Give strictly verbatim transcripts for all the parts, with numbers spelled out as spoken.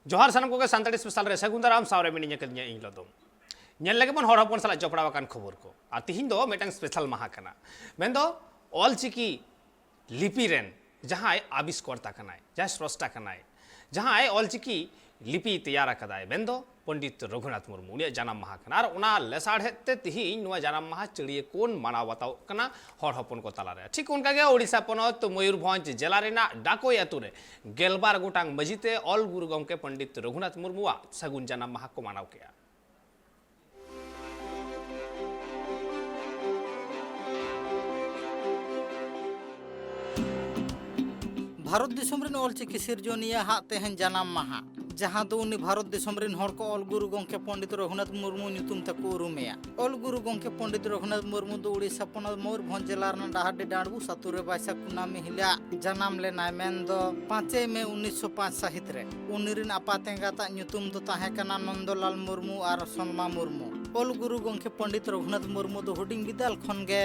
ᱡᱚᱦᱟᱨ ᱥᱟᱱᱟᱢ ᱠᱚᱜᱮ, ᱥᱟᱱᱛᱟᱲᱤ ᱥᱯᱮᱥᱟᱞ ᱨᱮ ᱥᱟᱹᱜᱩᱱ ᱫᱟᱨᱟᱢ᱾ ᱥᱟᱶᱨᱮ ᱢᱤᱱᱟᱹᱧᱟ ᱠᱟᱹᱫᱤᱧᱟ ᱤᱧ ᱞᱚᱫᱚᱢ᱾ ᱧᱮᱞ ᱞᱟᱹᱜᱤᱫ ᱵᱚᱱ ᱦᱚᱲ ᱦᱚᱯᱚᱱ ᱥᱟᱞᱟᱜ ᱡᱚᱯᱲᱟᱣ ᱟᱠᱟᱱ ᱠᱷᱚᱵᱚᱨ ᱠᱚ᱾ ᱟᱨ ᱛᱤᱦᱤᱧ ᱫᱚ ᱢᱤᱫᱴᱟᱝ ᱥᱯᱮᱥᱟᱞ ᱢᱟᱦᱟ ᱠᱟᱱᱟ, ᱢᱮᱱᱫᱚ ᱚᱞᱪᱤᱠᱤ ᱞᱤᱯᱤ ᱨᱮᱱ ᱡᱟᱦᱟᱸᱭ ᱟᱵᱤᱥᱠᱚᱨᱛᱟ ᱠᱟᱱᱟᱭ, ᱡᱟᱦᱟᱸᱭ ᱥᱨᱚᱥᱴᱟ ᱠᱟᱱᱟᱭ, ᱡᱟᱦᱟᱸᱭ ᱚᱞᱪᱤᱠᱤ ᱞᱤᱯᱤ ᱛᱮᱭᱟᱨ ᱟᱠᱟᱫᱟᱭ, ᱢᱮᱱᱫᱚ ᱯᱚᱱᱰᱤᱛ ᱨᱚᱜᱷᱩᱱᱟᱛᱷ ᱢᱩᱨᱢᱩ, ᱩᱱᱤᱭᱟᱜ ᱡᱟᱱᱟᱢ ᱢᱟᱦᱟ ᱠᱟᱱᱟ᱾ ᱟᱨ ᱚᱱᱟ ᱞᱮᱥᱟᱲᱦᱮᱫ ᱛᱮ ᱛᱤᱦᱤᱧ ᱱᱚᱣᱟ ᱡᱟᱱᱟᱢ ᱢᱟᱦᱟ ᱪᱟᱹᱲᱤᱭᱟᱹ ᱠᱚᱱ ᱢᱟᱱᱟᱣ ᱵᱟᱛᱟᱣᱚᱜ ᱠᱟᱱᱟ ᱦᱚᱲ ᱦᱚᱯᱚᱱ ᱠᱚ ᱛᱟᱞᱟᱨᱮ᱾ ᱴᱷᱤᱠ ᱚᱱᱠᱟᱜᱮ ᱳᱰᱤᱥᱟ ᱯᱚᱱᱚᱛ ᱢᱚᱭᱩᱨᱵᱷᱚᱸᱡᱽ ᱡᱮᱞᱟ ᱨᱮᱱᱟᱜ ᱰᱟᱠᱳᱭ ᱟᱛᱳ ᱨᱮ ᱜᱮᱞᱵᱟᱨ ᱜᱚᱴᱟᱝ ᱢᱟᱹᱡᱷᱤ ᱛᱮ ᱚᱞ ᱜᱩᱨᱩ ᱜᱚᱢᱠᱮ ᱯᱚᱱᱰᱤᱛ ᱨᱚᱜᱷᱩᱱᱟᱛᱷ ᱢᱩᱨᱢᱩᱣᱟᱜ ᱥᱟᱹᱜᱩᱱ ᱡᱟᱱᱟᱢ ᱢᱟᱦᱟ ᱠᱚ ᱢᱟᱱᱟᱣ ᱠᱮᱫᱼᱟ᱾ ᱵᱷᱟᱨᱚᱛ ᱫᱤᱥᱚᱢ ᱨᱮᱱ ᱚᱞᱪᱤᱠᱤ ᱥᱤᱨᱡᱚᱱᱤᱭᱟᱹ ᱦᱟᱜ ᱛᱮᱦᱮᱧ ᱡᱟᱱᱟᱢ ᱢᱟᱦᱟ, ᱡᱟᱦᱟᱸ ᱫᱚ ᱩᱱᱤ ᱵᱷᱟᱨᱚᱛ ᱫᱤᱥᱚᱢ ᱨᱮᱱ ᱦᱚᱲ ᱠᱚ ᱚᱞ ᱜᱩᱨᱩ ᱜᱚᱢᱠᱮ ᱯᱚᱱᱰᱤᱛ ᱨᱚᱜᱷᱩᱱᱟᱛᱷ ᱢᱩᱨᱢᱩ ᱧᱩᱛᱩᱢ ᱛᱮᱠᱚ ᱩᱨᱩᱢᱮᱭᱟ᱾ ᱚᱞ ᱜᱩᱨᱩ ᱜᱚᱢᱠᱮ ᱯᱚᱱᱰᱤᱛ ᱨᱚᱜᱷᱩᱱᱟᱛᱷ ᱢᱩᱨᱢᱩ ᱫᱚ ᱩᱲᱤᱥᱥᱟ ᱯᱚᱱᱚᱛ ᱢᱚᱭᱩᱨᱵᱷᱚᱸᱡᱽ ᱡᱮᱞᱟ ᱨᱮᱱᱟᱜ ᱰᱟᱦᱟᱨᱰᱤ ᱰᱟᱸᱰᱵᱩᱥ ᱟᱛᱳ ᱨᱮ ᱵᱟᱭᱥᱟᱠᱷ ᱠᱩᱱᱟᱢᱤ ᱦᱤᱞᱳᱜ ᱡᱟᱱᱟᱢ ᱞᱮᱱᱟᱭ, ᱢᱮᱱᱫᱚ ᱯᱟᱸᱪᱮᱭ ᱢᱮ ᱩᱱᱤᱥᱥᱚ ᱯᱟᱸᱪ ᱥᱟᱹᱦᱤᱛ ᱨᱮ᱾ ᱩᱱᱤ ᱨᱮᱱ ᱟᱯᱟᱛ ᱮᱸᱜᱟᱛᱟᱜ ᱧᱩᱛᱩᱢ ᱫᱚ ᱛᱟᱦᱮᱸ ᱠᱟᱱᱟ ᱱᱚᱱᱫᱚᱞᱟᱞ ᱢᱩᱨᱢᱩ ᱟᱨ ᱥᱚᱞᱢᱟ ᱢᱩᱨᱢᱩ᱾ ᱚᱞ ᱜᱩᱨᱩ ᱜᱚᱢᱠᱮ ᱯᱚᱱᱰᱤᱛ ᱨᱚᱜᱷᱩᱱᱟᱛᱷ ᱢᱩᱨᱢᱩ ᱫᱚ ᱦᱩᱰᱤᱧ ᱵᱤᱫᱟᱹᱞ ᱠᱷᱚᱱ ᱜᱮ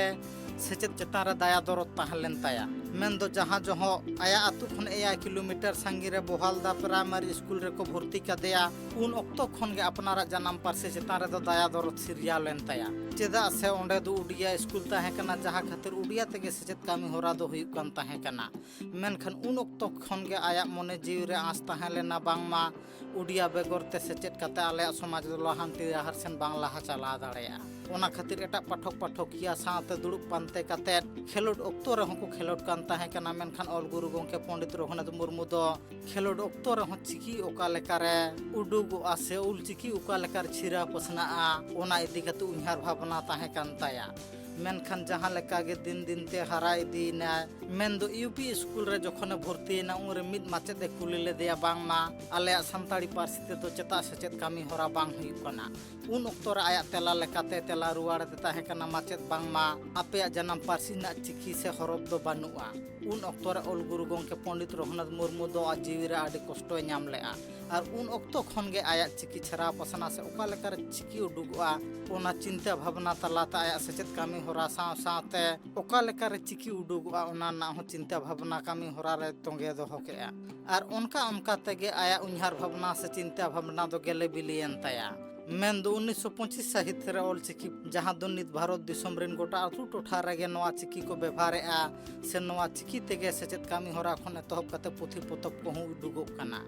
ᱥᱮᱪᱮᱫ ᱪᱮᱛᱟᱱ ᱨᱮ ᱫᱟᱭᱟ ᱫᱚᱨᱚᱫ ᱛᱟᱦᱮᱸ ᱞᱮᱱ ᱛᱟᱭᱟ᱾ ᱢᱮᱱᱫᱚ ᱡᱟᱦᱟᱸ ᱡᱚᱦᱚᱜ ᱟᱭᱟᱜ ᱟᱹᱛᱩ ᱠᱷᱚᱱ ᱮᱭᱟᱭ ᱠᱤᱞᱳᱢᱤᱴᱟᱨ ᱥᱟᱺᱜᱤᱧ ᱨᱮ ᱵᱚᱦᱟᱞᱫᱟ ᱯᱨᱟᱭᱢᱟᱨᱤ ᱥᱠᱩᱞ ᱨᱮᱠᱚ ᱵᱷᱚᱨᱛᱤ ᱠᱟᱫᱮᱭᱟ, ᱩᱱ ᱚᱠᱛᱚ ᱠᱷᱚᱱ ᱜᱮ ᱟᱯᱱᱟᱨᱟᱜ ᱡᱟᱱᱟᱢ ᱯᱟᱹᱨᱥᱤ ᱪᱮᱛᱟᱱ ᱨᱮᱫᱚ ᱫᱟᱭᱟ ᱫᱚᱨᱚᱫ ᱥᱤᱨᱡᱟᱹᱣ ᱞᱮᱱ ᱛᱟᱭᱟ᱾ ᱪᱮᱫᱟᱜ ᱥᱮ ᱚᱸᱰᱮ ᱫᱚ ᱩᱰᱤᱭᱟ ᱥᱠᱩᱞ ᱛᱟᱦᱮᱸ ᱠᱟᱱᱟ, ᱡᱟᱦᱟᱸ ᱠᱷᱟᱹᱛᱤᱨ ᱩᱰᱤᱭᱟ ᱛᱮᱜᱮ ᱥᱮᱪᱮᱫ ᱠᱟᱹᱢᱤ ᱦᱚᱨᱟ ᱫᱚ ᱦᱩᱭᱩᱜ ᱠᱟᱱ ᱛᱟᱦᱮᱸ ᱠᱟᱱᱟ᱾ ᱢᱮᱱᱠᱷᱟᱱ ᱩᱱ ᱚᱠᱛᱚ ᱠᱷᱚᱱ ᱜᱮ ᱟᱭᱟᱜ ᱢᱚᱱᱮ ᱡᱤᱣᱤ ᱨᱮ ᱟᱸᱥ ᱛᱟᱦᱮᱸ ᱞᱮᱱᱟ, ᱵᱟᱝᱢᱟ ᱩᱰᱤᱭᱟ ᱵᱮᱜᱚᱨ ᱛᱮ ᱥᱮᱪᱮᱫ ᱠᱟᱛᱮ ᱟᱞᱮᱭᱟᱜ ᱥᱚᱢᱟᱡᱽ ᱫᱚ ᱞᱟᱦᱟᱱᱛᱤ ᱰᱟᱦᱟᱨ ᱥᱮᱱ ᱵᱟᱝ ᱞᱟᱦᱟ ᱪᱟᱞᱟᱣ ᱫᱟᱲᱮᱭᱟᱜᱼᱟ᱾ ᱚᱱᱟ ᱠᱷᱟᱹᱛᱤᱨ ᱮᱴᱟᱜ ᱯᱟᱴᱷᱚᱠ ᱯᱟᱴᱷᱚᱠᱤᱭᱟᱹ ᱥᱟᱶᱛᱮ ᱫᱩᱲᱩᱵ ᱯᱟᱱᱛᱮ ᱠᱟᱛᱮ ᱠᱷᱮᱞᱳᱰ ᱚᱠᱛᱚ ᱨᱮᱦᱚᱸ ᱠᱚ ᱠᱷᱮᱞᱳᱰ ᱠᱟᱱ ᱛᱟᱦᱮᱸ ᱠᱟᱱᱟ, ᱢᱮᱱᱠᱷᱟᱱ ᱚᱞ ᱜᱩᱨᱩ ᱜᱚᱢᱠᱮ ᱯᱚᱱᱰᱤᱛ ᱨᱚᱜᱷᱩᱱᱟᱛᱷ ᱢᱩᱨᱢᱩ ᱫᱚ ᱠᱷᱮᱞᱳᱰ ᱚᱠᱛᱚ ᱨᱮᱦᱚᱸ ᱪᱤᱠᱤ ᱚᱠᱟ ᱞᱮᱠᱟᱨᱮ ᱩᱰᱩᱠᱚᱜᱼᱟ ᱥᱮ ᱚᱞ ᱪᱤᱠᱤ ᱚᱠᱟ ᱞᱮᱠᱟᱨᱮ ᱪᱷᱤᱨᱟᱹᱣ ᱯᱟᱥᱱᱟᱜᱼᱟ, ᱚᱱᱟ ᱤᱫᱤ ᱠᱟᱛᱮ ᱩᱭᱦᱟᱹᱨ ᱵᱷᱟᱵᱽᱱᱟ ᱛᱟᱦᱮᱸ ᱠᱟᱱ ᱛᱟᱭᱟ᱾ ᱢᱮᱱᱠᱷᱟᱱ ᱡᱟᱦᱟᱸ ᱞᱮᱠᱟ ᱜᱮ ᱫᱤᱱ ᱫᱤᱱ ᱛᱮ ᱦᱟᱨᱟ ᱤᱫᱤᱭᱮᱱᱟᱭ, ᱢᱮᱱᱫᱚ ᱤᱭᱩ ᱯᱤ ᱥᱠᱩᱞ ᱨᱮ ᱡᱚᱠᱷᱚᱱᱮ ᱵᱷᱚᱨᱛᱤᱭᱮᱱᱟ, ᱩᱱᱨᱮ ᱢᱤᱫ ᱢᱟᱪᱮᱫ ᱮ ᱠᱩᱞᱤ ᱞᱮᱫᱮᱭᱟ, ᱵᱟᱝᱢᱟ ᱟᱞᱮᱭᱟᱜ ᱥᱟᱱᱛᱟᱲᱤ ᱯᱟᱹᱨᱥᱤ ᱛᱮᱫᱚ ᱪᱮᱫᱟᱜ ᱥᱮᱪᱮᱫ ᱠᱟᱹᱢᱤ ᱦᱚᱨᱟ ᱵᱟᱝ ᱦᱩᱭᱩᱜ ᱠᱟᱱᱟ? ᱩᱱ ᱚᱠᱛᱚ ᱨᱮ ᱟᱭᱟᱜ ᱛᱮᱞᱟ ᱞᱮᱠᱟᱛᱮ ᱛᱮᱞᱟ ᱨᱩᱣᱟᱹᱲ ᱟᱫᱮ ᱛᱟᱦᱮᱸ ᱠᱟᱱᱟ, ᱢᱟᱪᱮᱫ, ᱵᱟᱝᱢᱟ ᱟᱯᱮᱭᱟᱜ ᱡᱟᱱᱟᱢ ᱯᱟᱹᱨᱥᱤ ᱨᱮᱱᱟᱜ ᱪᱤᱠᱤ ᱥᱮ ᱦᱚᱨᱚᱯ ᱫᱚ ᱵᱟᱹᱱᱩᱜᱼᱟ᱾ ᱩᱱ ᱚᱠᱛᱚ ᱨᱮ ᱚᱞ ᱜᱩᱨᱩ ᱜᱚᱢᱠᱮ ᱯᱚᱱᱰᱤᱛ ᱨᱚᱜᱷᱩᱱᱟᱛᱷ ᱢᱩᱨᱢᱩ ᱫᱚ ᱟᱡ ᱡᱤᱣᱤ ᱨᱮ ᱟᱹᱰᱤ ᱠᱚᱥᱴᱚᱭ ᱧᱟᱢ ᱞᱮᱫᱼᱟ᱾ ᱟᱨ ᱩᱱ ᱚᱠᱛᱚ ᱠᱷᱚᱱ ᱜᱮ ᱟᱭᱟᱜ ᱪᱤᱠᱤ ᱪᱷᱟᱨᱟᱣ ᱯᱟᱥᱱᱟᱣ ᱥᱮ ᱚᱠᱟ ᱞᱮᱠᱟᱨᱮ ᱪᱤᱠᱤ ᱩᱰᱩᱠᱚᱜᱼᱟ, ᱚᱱᱟ ᱪᱤᱱᱛᱟᱹ ᱵᱷᱟᱵᱽᱱᱟ ᱛᱟᱞᱟᱛᱮ ᱟᱭᱟᱜ ᱥᱮᱪᱮᱫ ᱠᱟᱹᱢᱤ ᱦᱚᱨᱟ ᱥᱟᱶ ᱥᱟᱶᱛᱮ ᱚᱠᱟ ᱞᱮᱠᱟᱨᱮ ᱪᱤᱠᱤ ᱩᱰᱩᱠᱚᱜᱼᱟ, ᱚᱱᱟ ᱨᱮᱱᱟᱜ ᱦᱚᱸ ᱪᱤᱱᱛᱟᱹ ᱵᱷᱟᱵᱽᱱᱟ ᱠᱟᱹᱢᱤ ᱦᱚᱨᱟ ᱨᱮ ᱛᱚᱸᱜᱮ ᱫᱚᱦᱚ ᱠᱮᱫᱼᱟ᱾ ᱟᱨ ᱚᱱᱠᱟ ᱚᱱᱠᱟ ᱛᱮᱜᱮ ᱟᱭᱟᱜ ᱩᱭᱦᱟᱹᱨ ᱵᱷᱟᱵᱽᱱᱟ ᱥᱮ ᱪᱤᱱᱛᱟᱹ ᱵᱷᱟᱵᱽᱱᱟ ᱫᱚ ᱜᱮᱞᱮ ᱵᱤᱞᱤᱭᱮᱱ ᱛᱟᱭᱟ᱾ ᱢᱮᱱᱫᱚ ᱩᱱᱤᱥᱥᱚ ᱯᱚᱸᱪᱤᱥ ᱥᱟᱹᱦᱤᱛ ᱨᱮ ᱚᱞ ᱪᱤᱠᱤ, ᱡᱟᱦᱟᱸ ᱫᱚ ᱱᱤᱛ ᱵᱷᱟᱨᱚᱛ ᱫᱤᱥᱚᱢ ᱨᱮᱱ ᱜᱚᱴᱟ ᱟᱹᱛᱩ ᱴᱚᱴᱷᱟ ᱨᱮᱜᱮ ᱱᱚᱣᱟ ᱪᱤᱠᱤ ᱠᱚ ᱵᱮᱵᱷᱟᱨᱮᱫᱼᱟ, ᱥᱮ ᱱᱚᱣᱟ ᱪᱤᱠᱤ ᱛᱮᱜᱮ ᱥᱮᱪᱮᱫ ᱠᱟᱹᱢᱤ ᱦᱚᱨᱟ ᱠᱷᱚᱱ ᱮᱛᱚᱦᱚᱵ ᱠᱟᱛᱮ ᱯᱩᱛᱷᱤ ᱯᱚᱛᱚᱵ ᱠᱚᱦᱚᱸ ᱩᱰᱩᱠᱚᱜ ᱠᱟᱱᱟ,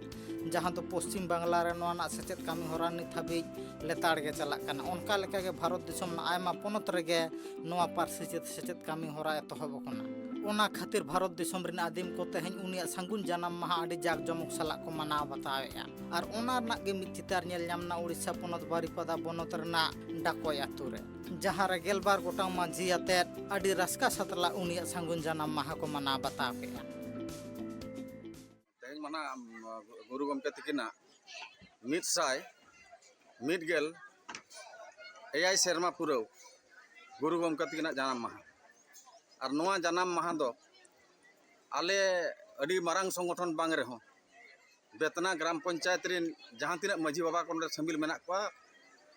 ᱡᱟᱦᱟᱸ ᱫᱚ ᱯᱚᱥᱪᱤᱢ ᱵᱟᱝᱞᱟ ᱨᱮ ᱱᱚᱣᱟ ᱨᱮᱱᱟᱜ ᱥᱮᱪᱮᱫ ᱠᱟᱹᱢᱤ ᱦᱚᱨᱟ ᱱᱤᱛ ᱦᱟᱹᱵᱤᱡ ᱞᱮᱛᱟᱲ ᱜᱮ ᱪᱟᱞᱟᱜ ᱠᱟᱱᱟ᱾ ᱚᱱᱠᱟ ᱞᱮᱠᱟᱜᱮ ᱵᱷᱟᱨᱚᱛ ᱫᱤᱥᱚᱢ ᱨᱮᱱᱟᱜ ᱟᱭᱢᱟ ᱯᱚᱱᱚᱛ ᱨᱮᱜᱮ ᱱᱚᱣᱟ ᱯᱟᱹᱨᱥᱤ ᱪᱮᱫ ᱥᱮᱪᱮᱫ ᱠᱟᱹᱢᱤ ᱦᱚᱨᱟ ᱮᱛᱚᱦᱚᱵ ᱟᱠᱟᱱᱟ᱾ ᱚᱱᱟ ᱠᱷᱟᱹᱛᱤᱨ ᱵᱷᱟᱨᱚᱛ ᱫᱤᱥᱚᱢ ᱨᱮᱱ ᱟᱹᱫᱤᱢ ᱠᱚ ᱛᱮᱦᱮᱧ ᱩᱱᱤᱭᱟᱜ ᱥᱟᱹᱜᱩᱱ ᱡᱟᱱᱟᱢ ᱢᱟᱦᱟ ᱟᱹᱰᱤ ᱡᱟᱠ ᱡᱚᱢᱚᱠ ᱥᱟᱞᱟᱜ ᱠᱚ ᱢᱟᱱᱟᱣ ᱵᱟᱛᱟᱣᱮᱫᱼᱟ᱾ ᱟᱨ ᱚᱱᱟ ᱨᱮᱱᱟᱜ ᱜᱮ ᱢᱤᱫ ᱪᱤᱛᱟᱹᱨ ᱧᱮᱞ ᱧᱟᱢ ᱮᱱᱟ ᱩᱲᱤᱥᱥᱟ ᱯᱚᱱᱚᱛ ᱵᱟᱨᱤᱯᱟᱫᱟ ᱵᱚᱱᱚᱛ ᱨᱮᱱᱟᱜ ᱰᱟᱠᱚᱭ ᱟᱛᱳ ᱨᱮ, ᱡᱟᱦᱟᱸ ᱨᱮ ᱜᱮᱞᱵᱟᱨ ᱜᱚᱴᱟᱝ ᱢᱟᱹᱡᱷᱤ ᱟᱛᱮᱫ ᱟᱹᱰᱤ ᱨᱟᱹᱥᱠᱟᱹ ᱥᱟᱛᱞᱟᱜ ᱩᱱᱤᱭᱟᱜ ᱥᱟᱹᱜᱩᱱ ᱡᱟᱱᱟᱢ ᱢᱟᱦᱟ ᱠᱚ ᱢᱟᱱᱟᱣ ᱵᱟᱛᱟᱣ ᱠᱮᱫᱼᱟ᱾ ᱛᱮᱦᱮᱧ ᱢᱟ ᱱᱟᱜ ᱜᱩᱨᱩ ᱜᱚᱢᱠᱮ ᱛᱤᱠᱤᱱᱟᱜ ᱢᱤᱫ ᱥᱟᱭ ᱢᱤᱫ ᱜᱮᱞ ᱮᱭᱟᱭ ᱥᱮᱨᱢᱟ ᱯᱩᱨᱟᱹᱣ ᱜᱩᱨᱩ ᱜᱚᱢᱠᱮ ᱛᱤᱠᱤᱱᱟᱜ ᱡᱟᱱᱟᱢ ᱢᱟᱦᱟ᱾ ᱟᱨ ᱱᱚᱣᱟ ᱡᱟᱱᱟᱢ ᱢᱟᱦᱟ ᱫᱚ ᱟᱞᱮ ᱟᱹᱰᱤ ᱢᱟᱨᱟᱝ ᱥᱚᱝᱜᱚᱴᱷᱚᱱ ᱵᱟᱝ ᱨᱮᱦᱚᱸ, ᱵᱮᱛᱱᱟ ᱜᱨᱟᱢ ᱯᱚᱧᱪᱟᱭᱮᱛ ᱨᱮᱱ ᱡᱟᱦᱟᱸ ᱛᱤᱱᱟᱹᱜ ᱢᱟᱹᱡᱷᱤ ᱵᱟᱵᱟ ᱠᱚ ᱱᱚᱰᱮ ᱥᱟᱹᱢᱤᱞ ᱢᱮᱱᱟᱜ ᱠᱚᱣᱟ,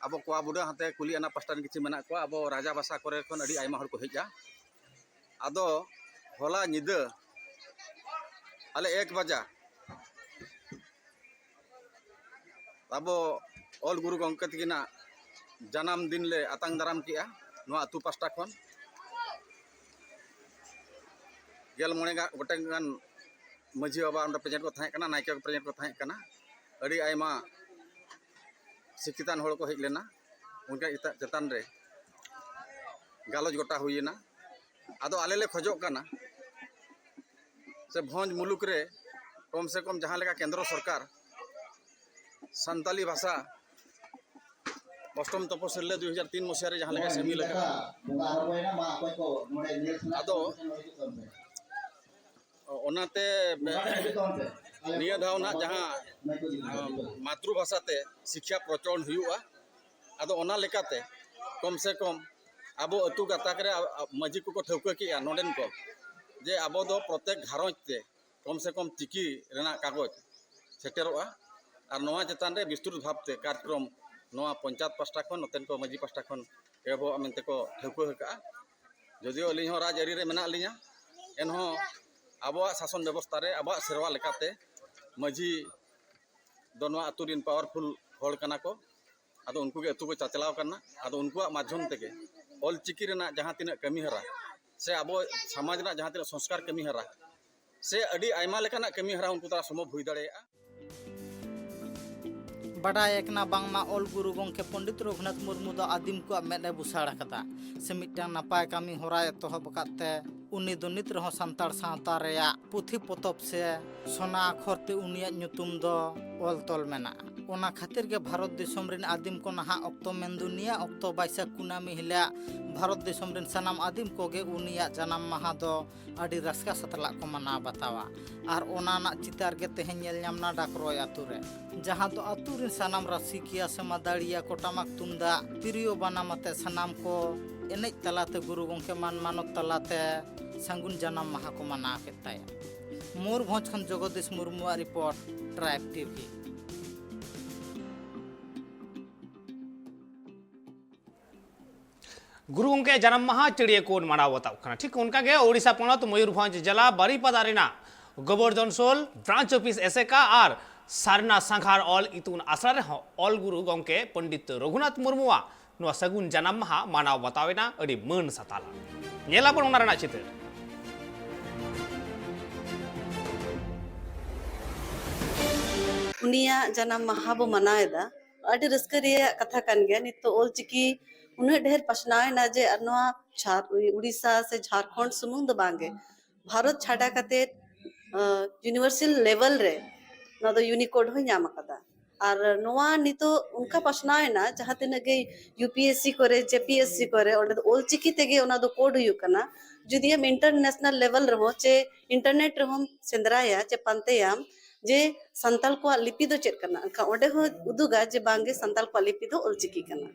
ᱟᱵᱚ ᱠᱚᱣᱟ ᱵᱩᱰᱟᱹ ᱦᱟᱱᱛᱮ ᱠᱩᱞᱤᱭᱟᱱᱟ ᱯᱟᱥᱴᱟ ᱨᱮᱱ ᱠᱤᱪᱷᱩ ᱢᱮᱱᱟᱜ ᱠᱚᱣᱟ, ᱟᱵᱚ ᱨᱟᱡᱟ ᱵᱟᱥᱟ ᱠᱚᱨᱮ ᱠᱷᱚᱱ ᱟᱹᱰᱤ ᱟᱭᱢᱟ ᱦᱚᱲ ᱠᱚ ᱦᱮᱡᱼᱟ᱾ ᱟᱫᱚ ᱦᱚᱞᱟ ᱧᱤᱫᱟᱹ ᱟᱞᱮ ᱮᱠ ᱵᱟᱡᱟ ᱟᱵᱚ ᱚᱞ ᱜᱩᱨᱩ ᱜᱚᱢᱠᱮ ᱛᱟᱹᱠᱤᱱᱟᱜ ᱡᱟᱱᱟᱢ ᱫᱤᱱ ᱞᱮ ᱟᱛᱟᱝ ᱫᱟᱨᱟᱢ ᱠᱮᱜᱼᱟ ᱱᱚᱣᱟ ᱟᱹᱛᱩ ᱯᱟᱥᱴᱟ ᱠᱷᱚᱱ᱾ ᱜᱮᱞ ᱢᱚᱬᱮ ᱜᱟ-, ᱜᱚᱴᱮᱱ ᱜᱟᱱ ᱢᱟᱹᱡᱷᱤ ᱵᱟᱵᱟ ᱚᱸᱰᱮ present ᱠᱚ ᱛᱟᱦᱮᱸ ᱠᱟᱱᱟ, ᱱᱟᱭᱠᱮ ᱠᱚ present ᱠᱚ ᱛᱟᱦᱮᱸ ᱠᱟᱱᱟ, ᱟᱹᱰᱤ ᱟᱭᱢᱟ ᱥᱤᱠᱷᱤᱛᱟᱱ ᱦᱚᱲ ᱠᱚ ᱦᱮᱡ ᱞᱮᱱᱟ᱾ ᱚᱱᱠᱟ ᱮᱴᱟᱜ ᱪᱮᱛᱟᱱ ᱨᱮ ᱜᱟᱞᱚᱪ ᱜᱚᱴᱟ ᱦᱩᱭᱮᱱᱟ᱾ ᱟᱫᱚ ᱟᱞᱮ ᱞᱮ ᱠᱷᱚᱡᱚᱜ ᱠᱟᱱᱟ ᱥᱮ ᱵᱷᱚᱸᱡᱽ ᱢᱩᱞᱩᱠ ᱨᱮ ᱠᱚᱢ ᱥᱮ ᱠᱚᱢ ᱡᱟᱦᱟᱸ ᱞᱮᱠᱟ ᱠᱮᱱᱫᱨᱚ ᱥᱚᱨᱠᱟᱨ ᱥᱟᱱᱛᱟᱞᱤ ᱵᱷᱟᱥᱟ ᱚᱥᱴᱚᱢ ᱛᱚᱯᱚᱥᱤᱞ ᱨᱮ ᱫᱩᱭ ᱦᱟᱡᱟᱨ ᱛᱤᱱ ᱢᱚᱥᱤᱦᱟ ᱨᱮ ᱡᱟᱦᱟᱸ ᱞᱮᱠᱟ ᱥᱟᱹᱢᱤᱞ ᱟᱠᱟᱱᱟ᱾ ᱟᱫᱚ ᱚᱱᱟᱛᱮ ᱱᱤᱭᱟᱹ ᱫᱷᱟᱣ ᱱᱟᱜ ᱡᱟᱦᱟᱸ, ᱟᱸ, ᱢᱟᱛᱨᱩ ᱵᱷᱟᱥᱟ ᱛᱮ ᱥᱤᱠᱠᱷᱟ ᱯᱨᱚᱪᱚᱞᱚᱱ ᱦᱩᱭᱩᱜᱼᱟ, ᱟᱫᱚ ᱚᱱᱟ ᱞᱮᱠᱟᱛᱮ ᱠᱚᱢ ᱥᱮ ᱠᱚᱢ ᱟᱵᱚ ᱟᱹᱛᱩ ᱜᱟᱛᱟᱠ ᱨᱮ, ᱟ-, ᱟ-, ᱢᱟᱹᱡᱷᱤ ᱠᱚᱠᱚ ᱴᱷᱟᱹᱣᱠᱟᱹ ᱠᱮᱜᱼᱟ ᱱᱚᱰᱮᱱ ᱠᱚ, ᱡᱮ ᱟᱵᱚ ᱫᱚ ᱯᱨᱚᱛᱮᱠ ᱜᱷᱟᱨᱚᱸᱡᱽ ᱛᱮ ᱠᱚᱢ ᱥᱮ ᱠᱚᱢ ᱪᱤᱠᱤ ᱨᱮᱱᱟᱜ ᱠᱟᱜᱚᱡᱽ ᱥᱮᱴᱮᱨᱚᱜᱼᱟ᱾ ᱟᱨ ᱱᱚᱣᱟ ᱪᱮᱛᱟᱱ ᱨᱮ ᱵᱤᱥᱛᱨᱩᱛ ᱵᱷᱟᱵᱽᱛᱮ ᱠᱟᱨᱡᱚᱠᱨᱚᱢ ᱱᱚᱣᱟ ᱯᱚᱧᱪᱟᱭᱮᱛ ᱯᱟᱥᱴᱟ ᱠᱷᱚᱱ, ᱱᱚᱛᱮᱱ ᱠᱚ ᱢᱟᱹᱡᱷᱤ ᱯᱟᱥᱴᱟ ᱠᱷᱚᱱ ᱮᱦᱚᱵᱚᱜᱼᱟ ᱢᱮᱱᱛᱮ ᱠᱚ ᱴᱷᱟᱹᱣᱠᱟᱹ ᱟᱠᱟᱫᱼᱟ᱾ ᱡᱚᱫᱤᱭᱳ ᱟᱹᱞᱤᱧ ᱦᱚᱸ ᱨᱟᱡᱽᱟᱹᱨᱤ ᱨᱮ ᱢᱮᱱᱟᱜ ᱞᱤᱧᱟ, ᱮᱱᱦᱚᱸ ᱟᱵᱚᱣᱟᱜ ᱥᱟᱥᱚᱱ ᱵᱮᱵᱚᱥᱛᱷᱟ ᱨᱮ, ᱟᱵᱚᱣᱟᱜ ᱥᱮᱨᱣᱟ ᱞᱮᱠᱟᱛᱮ ᱢᱟᱹᱡᱷᱤ ᱫᱚ ᱱᱚᱣᱟ ᱟᱹᱛᱩ ᱨᱮᱱ powerful ᱦᱚᱲ ᱠᱟᱱᱟ ᱠᱚ᱾ ᱟᱫᱚ ᱩᱱᱠᱩ ᱜᱮ ᱟᱹᱛᱩ ᱠᱚ ᱪᱟᱪᱞᱟᱣ ᱠᱟᱱᱟ᱾ ᱟᱫᱚ ᱩᱱᱠᱩᱣᱟᱜ ᱢᱟᱫᱽᱫᱷᱚᱢ ᱛᱮᱜᱮ ᱚᱞ ᱪᱤᱠᱤ ᱨᱮᱱᱟᱜ ᱡᱟᱦᱟᱸ ᱛᱤᱱᱟᱹᱜ ᱠᱟᱹᱢᱤ ᱦᱚᱨᱟ ᱥᱮ ᱟᱵᱚ ᱥᱚᱢᱟᱡᱽ ᱨᱮᱱᱟᱜ ᱡᱟᱦᱟᱸ ᱛᱤᱱᱟᱹᱜ ᱥᱚᱝᱥᱠᱟᱨ ᱠᱟᱹᱢᱤ ᱦᱚᱨᱟ ᱥᱮ ᱟᱹᱰᱤ ᱟᱭᱢᱟ ᱞᱮᱠᱟᱱᱟᱜ ᱠᱟᱹᱢᱤ ᱦᱚᱨᱟ ᱩᱱᱠᱩ ᱫᱟᱨᱟ ᱥᱚᱢᱵᱷᱚᱵ ᱦᱩᱭ ᱫᱟᱲᱮᱭᱟᱜᱼᱟ᱾ ᱵᱟᱰᱟᱭ ᱟᱠᱟᱱᱟ ᱵᱟᱝᱢᱟ ᱚᱞ ᱜᱩᱨᱩ ᱜᱚᱢᱠᱮ ᱯᱚᱱᱰᱤᱛ ᱨᱚᱜᱷᱩᱱᱟᱛᱷ ᱢᱩᱨᱢᱩ ᱫᱚ ᱟᱹᱫᱤᱢ ᱠᱚᱣᱟᱜ ᱢᱮᱫ ᱮ ᱵᱩᱥᱟᱹᱲ ᱟᱠᱟᱫᱟ᱾ ᱥᱮ ᱢᱤᱫᱴᱟᱝ ᱱᱟᱯᱟᱭ ᱠᱟᱹᱢᱤ ᱦᱚᱨᱟᱭ ᱮᱛᱚᱦᱚᱵ ᱟᱠᱟᱫ ᱛᱮ ᱩᱱᱤ ᱫᱚ ᱱᱤᱛ ᱨᱮᱦᱚᱸ ᱥᱟᱱᱛᱟᱲ ᱥᱟᱶᱛᱟ ᱨᱮᱭᱟᱜ ᱯᱩᱛᱷᱤ ᱯᱚᱛᱚᱵ ᱥᱮ ᱥᱚᱱᱟ ᱟᱠᱷᱚᱨ ᱛᱮ ᱩᱱᱤᱭᱟᱜ ᱧᱩᱛᱩᱢ ᱫᱚ ᱚᱞ ᱛᱚᱞ ᱢᱮᱱᱟᱜᱼᱟ᱾ ᱚᱱᱟ ᱠᱷᱟᱹᱛᱤᱨ ᱜᱮ ᱵᱷᱟᱨᱚᱛ ᱫᱤᱥᱚᱢ ᱨᱮᱱ ᱟᱹᱫᱤᱢ ᱠᱚ ᱱᱟᱦᱟᱜ ᱚᱠᱛᱚ ᱢᱮᱱᱫᱚ ᱱᱤᱭᱟᱹ ᱚᱠᱛᱚ ᱵᱟᱭᱥᱟᱹᱠ ᱠᱩᱱᱟᱹᱢᱤ ᱦᱤᱞᱳᱜ ᱵᱷᱟᱨᱚᱛ ᱫᱤᱥᱚᱢ ᱨᱮᱱ ᱥᱟᱱᱟᱢ ᱟᱹᱫᱤᱢ ᱠᱚᱜᱮ ᱩᱱᱤᱭᱟᱜ ᱡᱟᱱᱟᱢ ᱢᱟᱦᱟ ᱫᱚ ᱟᱹᱰᱤ ᱨᱟᱹᱥᱠᱟᱹ ᱥᱟᱛᱞᱟᱜ ᱠᱚ ᱢᱟᱱᱟᱣ ᱵᱟᱛᱟᱣᱟ᱾ ᱟᱨ ᱚᱱᱟ ᱨᱮᱱᱟᱜ ᱪᱤᱛᱟᱹᱨ ᱜᱮ ᱛᱮᱦᱮᱧ ᱧᱮᱞ ᱧᱟᱢ ᱮᱱᱟ ᱰᱟᱠᱨᱚᱭ ᱟᱛᱳ ᱨᱮ, ᱡᱟᱦᱟᱸ ᱫᱚ ᱟᱛᱳ ᱨᱮᱱ ᱥᱟᱱᱟᱢ ᱨᱟᱹᱥᱤᱠᱤᱭᱟᱹ ᱥᱮ ᱢᱟᱹᱫᱟᱹᱲᱤᱭᱟᱹ ᱠᱚ ᱴᱟᱢᱟᱠ ᱛᱩᱢᱫᱟᱜ ᱛᱤᱨᱭᱳ ᱵᱟᱱᱟᱢ ᱟᱛᱮ ᱥᱟᱱᱟᱢ ᱠᱚ ᱮᱱᱮᱡ ᱛᱟᱞᱟᱛᱮ ᱜᱩᱨᱩ ᱜᱚᱢᱠᱮ ᱢᱟᱱ ᱢᱟᱱᱚᱛ ᱛᱟᱞᱟᱛᱮ ᱥᱟᱹᱜᱩᱱ ᱡᱟᱱᱟᱢ ᱢᱟᱦᱟ ᱠᱚ ᱢᱟᱱᱟᱣ ᱠᱮᱫ ᱛᱟᱭᱟ᱾ ᱢᱚᱭᱩᱨᱵᱷᱚᱸᱡᱽ ᱠᱷᱚᱱ ᱡᱚᱜᱚᱫᱤᱥ ᱢᱩᱨᱢᱩᱣᱟᱜ ᱨᱤᱯᱳᱨᱴ, ᱴᱨᱟᱭᱤᱵᱽ ᱴᱤᱵᱷᱤ᱾ ᱜᱩᱨᱩ ᱜᱚᱢᱠᱮ ᱡᱟᱱᱟᱢ ᱢᱟᱦᱟ ᱪᱟᱹᱲᱤᱭᱟᱹ ᱠᱳᱰ ᱢᱟᱱᱟᱣ ᱵᱟᱛᱟᱣ ᱠᱟᱱᱟ᱾ ᱴᱷᱤᱠ ᱚᱱᱠᱟ ᱜᱮ ᱳᱰᱤᱥᱟ ᱯᱚᱱᱚᱛ ᱢᱚᱭᱩᱨᱵᱷᱚᱸᱡᱽ ᱡᱮᱞᱟ ᱵᱟᱨᱤᱯᱟᱫᱟ ᱨᱮᱱᱟᱜ ᱜᱳᱵᱚᱨᱫᱷᱚᱱ ᱥᱳᱞ ᱵᱨᱟᱧᱪ ᱚᱯᱷᱤᱥ ᱮᱥᱮᱠᱟ ᱟᱨ ᱥᱟᱨᱱᱟ ᱥᱟᱸᱜᱷᱟᱨ ᱚᱞ ᱤᱛᱩᱱ ᱟᱥᱲᱟ ᱨᱮᱦᱚᱸ ᱚᱞ ᱜᱩᱨᱩ ᱜᱚᱢᱠᱮ ᱯᱚᱱᱰᱤᱛ ᱨᱚᱜᱷᱩᱱᱟᱛᱷ ᱢᱩᱨᱢᱩᱣᱟᱜ ᱱᱚᱣᱟ ᱥᱟᱹᱜᱩᱱ ᱡᱟᱱᱟᱢ ᱢᱟᱦᱟ ᱢᱟᱱᱟᱣ ᱵᱟᱛᱟᱣ ᱮᱱᱟ ᱟᱹᱰᱤ ᱢᱟᱹᱱ ᱥᱟᱛᱟᱞᱟ᱾ ᱧᱮᱞᱟᱵᱚᱱ ᱚᱱᱟ ᱨᱮᱱᱟᱜ ᱪᱤᱛᱟᱹᱨ᱾ ᱩᱱᱤᱭᱟᱜ ᱡᱟᱱᱟᱢ ᱢᱟᱦᱟ ᱵᱚ ᱢᱟᱱᱟᱣ ᱮᱫᱟ, ᱟᱹᱰᱤ ᱨᱟᱹᱥᱠᱟᱹ ᱨᱮᱭᱟᱜ ᱠᱟᱛᱷᱟ ᱠᱟᱱ ᱜᱮᱭᱟ᱾ ᱱᱤᱛᱚᱜ ᱚᱞᱪᱤᱠᱤ ᱩᱱᱟᱹᱜ ᱰᱷᱮᱨ ᱯᱟᱥᱱᱟᱣ ᱮᱱᱟ ᱡᱮ ᱟᱨ ᱱᱚᱣᱟ ᱡᱷᱟᱨ-, ᱩᱲᱤᱥᱥᱟ ᱥᱮ ᱡᱷᱟᱲᱠᱷᱚᱸᱰ ᱥᱩᱢᱩᱝ ᱫᱚ ᱵᱟᱝ ᱜᱮ, ᱵᱷᱟᱨᱚᱛ ᱪᱷᱟᱰᱟ ᱠᱟᱛᱮ, ᱟᱸ, ᱤᱭᱩᱱᱤᱵᱷᱟᱨᱥᱟᱞ ᱞᱮᱵᱮᱞ ᱨᱮ ᱱᱚᱣᱟ ᱫᱚ ᱤᱭᱩᱱᱤᱠᱳᱰ ᱦᱚᱸᱭ ᱧᱟᱢ ᱟᱠᱟᱫᱟ᱾ ᱟᱨ ᱱᱚᱣᱟ ᱱᱤᱛᱚᱜ ᱚᱱᱠᱟ ᱯᱟᱥᱱᱟᱣ ᱮᱱᱟ, ᱡᱟᱦᱟᱸ ᱛᱤᱱᱟᱹᱜ ᱜᱮ ᱭᱩ ᱯᱤ ᱮᱥ ᱥᱤ ᱠᱚᱨᱮ, ᱡᱮ ᱯᱤ ᱮᱥ ᱥᱤ ᱠᱚᱨᱮ, ᱚᱸᱰᱮ ᱫᱚ ᱚᱞᱪᱤᱠᱤ ᱛᱮᱜᱮ ᱚᱱᱟ ᱫᱚ ᱠᱳᱰ ᱦᱩᱭᱩᱜ ᱠᱟᱱᱟ᱾ ᱡᱩᱫᱤ ᱟᱢ ᱤᱱᱴᱟᱨᱱᱮᱥᱱᱟᱞ ᱞᱮᱵᱮᱞ ᱨᱮᱦᱚᱸ ᱪᱮ ᱤᱱᱴᱟᱨᱱᱮᱴ ᱨᱮᱦᱚᱸᱢ ᱥᱮᱸᱫᱽᱨᱟᱭᱟ ᱪᱮ ᱯᱟᱱᱛᱮᱭᱟᱢ ᱡᱮ ᱥᱟᱱᱛᱟᱲ ᱠᱚᱣᱟᱜ ᱞᱤᱯᱤ ᱫᱚ ᱪᱮᱫ ᱠᱟᱱᱟ, ᱮᱱᱠᱷᱟᱱ ᱚᱸᱰᱮ ᱦᱚᱸ ᱩᱫᱩᱜᱟ ᱡᱮ ᱵᱟᱝ ᱜᱮ ᱥᱟᱱᱛᱟᱲ ᱠᱚᱣᱟᱜ ᱞᱤᱯᱤ ᱫᱚ ᱚᱞᱪᱤᱠᱤ ᱠᱟᱱᱟ᱾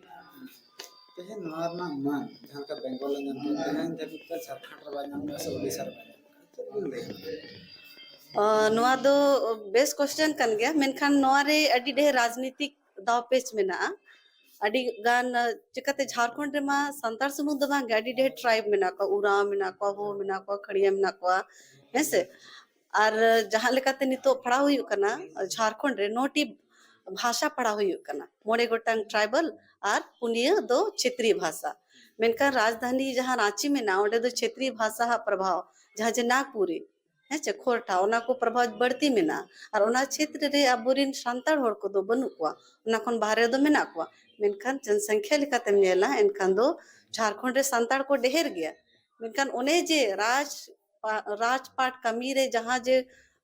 ᱛᱮᱦᱮᱧ ᱱᱚᱣᱟ ᱨᱮᱱᱟᱜ ᱢᱟᱹᱱ ᱡᱟᱦᱟᱸ ᱞᱮᱠᱟ ᱵᱮᱝᱜᱚᱞ ᱨᱮ ᱧᱟᱢ ᱠᱟᱱᱟ, ᱛᱮᱦᱮᱧ ᱫᱷᱟᱹᱵᱤᱡ ᱛᱮ ᱡᱷᱟᱲᱠᱷᱚᱸᱰ ᱨᱮ ᱵᱟᱭ ᱧᱟᱢ ᱠᱟᱱᱟ ᱥᱮ ᱳᱰᱤᱥᱟ ᱨᱮ ᱵᱟᱭ ᱧᱟᱢ ᱠᱟᱱᱟ, ᱪᱮᱫ ᱵᱤᱱ ᱞᱟᱹᱭᱟ? ᱟᱸ, ᱱᱚᱣᱟ ᱫᱚ ᱵᱮᱥ ᱠᱚᱥᱪᱮᱱ ᱠᱟᱱ ᱜᱮᱭᱟ, ᱢᱮᱱᱠᱷᱟᱱ ᱱᱚᱣᱟ ᱨᱮ ᱟᱹᱰᱤ ᱰᱷᱮᱨ ᱨᱟᱡᱽᱱᱤᱛᱤᱠ ᱫᱟᱣᱯᱮᱪ ᱢᱮᱱᱟᱜᱼᱟ᱾ ᱟᱹᱰᱤ ᱜᱟᱱ, ᱪᱤᱠᱟᱹᱛᱮ ᱡᱷᱟᱲᱠᱷᱚᱸᱰ ᱨᱮᱢᱟ ᱥᱟᱱᱛᱟᱲ ᱥᱩᱢᱩᱝ ᱫᱚ ᱵᱟᱝ ᱜᱮ, ᱟᱹᱰᱤ ᱰᱷᱮᱨ tribe ᱢᱮᱱᱟᱜ ᱠᱚᱣᱟ, ᱳᱨᱟᱸᱣ ᱢᱮᱱᱟᱜ ᱠᱚᱣᱟ, ᱦᱳ ᱢᱮᱱᱟᱜ ᱠᱚᱣᱟ, ᱠᱷᱟᱲᱭᱟ ᱢᱮᱱᱟᱜ ᱠᱚᱣᱟ, ᱦᱮᱸ ᱥᱮ᱾ ᱟᱨ ᱡᱟᱦᱟᱸ ᱞᱮᱠᱟᱛᱮ ᱱᱤᱛᱚᱜ ᱯᱟᱲᱦᱟᱣ ᱦᱩᱭᱩᱜ ᱠᱟᱱᱟ, ᱡᱷᱟᱲᱠᱷᱚᱸᱰ ᱨᱮ ᱱᱚᱴᱤ ᱵᱷᱟᱥᱟ ᱯᱟᱲᱦᱟᱣ ᱦᱩᱭᱩᱜ ᱠᱟᱱᱟ, ᱢᱚᱬᱮ ᱜᱚᱴᱟᱝ tribal ᱟᱨ ᱯᱩᱱᱭᱟᱹ ᱫᱚ ᱪᱷᱮᱛᱨᱤ ᱵᱷᱟᱥᱟ᱾ ᱢᱮᱱᱠᱷᱟᱱ ᱨᱟᱡᱽᱫᱷᱟᱱᱤ ᱡᱟᱦᱟᱸ ᱨᱟᱸᱪᱤ ᱢᱮᱱᱟᱜᱼᱟ, ᱚᱸᱰᱮ ᱫᱚ ᱪᱷᱮᱛᱨᱤ ᱵᱷᱟᱥᱟ ᱦᱟᱜ ᱯᱨᱚᱵᱷᱟᱣ, ᱡᱟᱦᱟᱸ ᱡᱮ ᱱᱟᱜᱽᱯᱩᱨᱤ, ᱦᱮᱸ ᱪᱮ, ᱠᱷᱚᱨᱴᱷᱟ, ᱚᱱᱟ ᱠᱚ ᱯᱨᱚᱵᱷᱟᱣ ᱵᱟᱹᱲᱛᱤ ᱢᱮᱱᱟᱜᱼᱟ᱾ ᱟᱨ ᱚᱱᱟ ᱪᱷᱮᱛᱨᱚ ᱨᱮ ᱟᱵᱚᱨᱮᱱ ᱥᱟᱱᱛᱟᱲ ᱦᱚᱲ ᱠᱚᱫᱚ ᱵᱟᱹᱱᱩᱜ ᱠᱚᱣᱟ, ᱚᱱᱟ ᱠᱷᱚᱱ ᱵᱟᱦᱨᱮ ᱫᱚ ᱢᱮᱱᱟᱜ ᱠᱚᱣᱟ᱾ ᱢᱮᱱᱠᱷᱟᱱ ᱡᱚᱱᱥᱚᱝᱠᱷᱭᱟ ᱞᱮᱠᱟᱛᱮᱢ ᱧᱮᱞᱟ, ᱮᱱᱠᱷᱟᱱ ᱫᱚ ᱡᱷᱟᱲᱠᱷᱚᱸᱰ ᱨᱮ ᱥᱟᱱᱛᱟᱲ ᱠᱚ ᱰᱷᱮᱨ ᱜᱮᱭᱟ᱾ ᱢᱮᱱᱠᱷᱟᱱ ᱚᱱᱮ ᱡᱮ ᱨᱟᱡᱽ ᱯᱟ-, ᱨᱟᱡᱽᱯᱟᱴ ᱠᱟᱹᱢᱤ ᱨᱮ ᱡᱟᱦᱟᱸ ᱡᱮ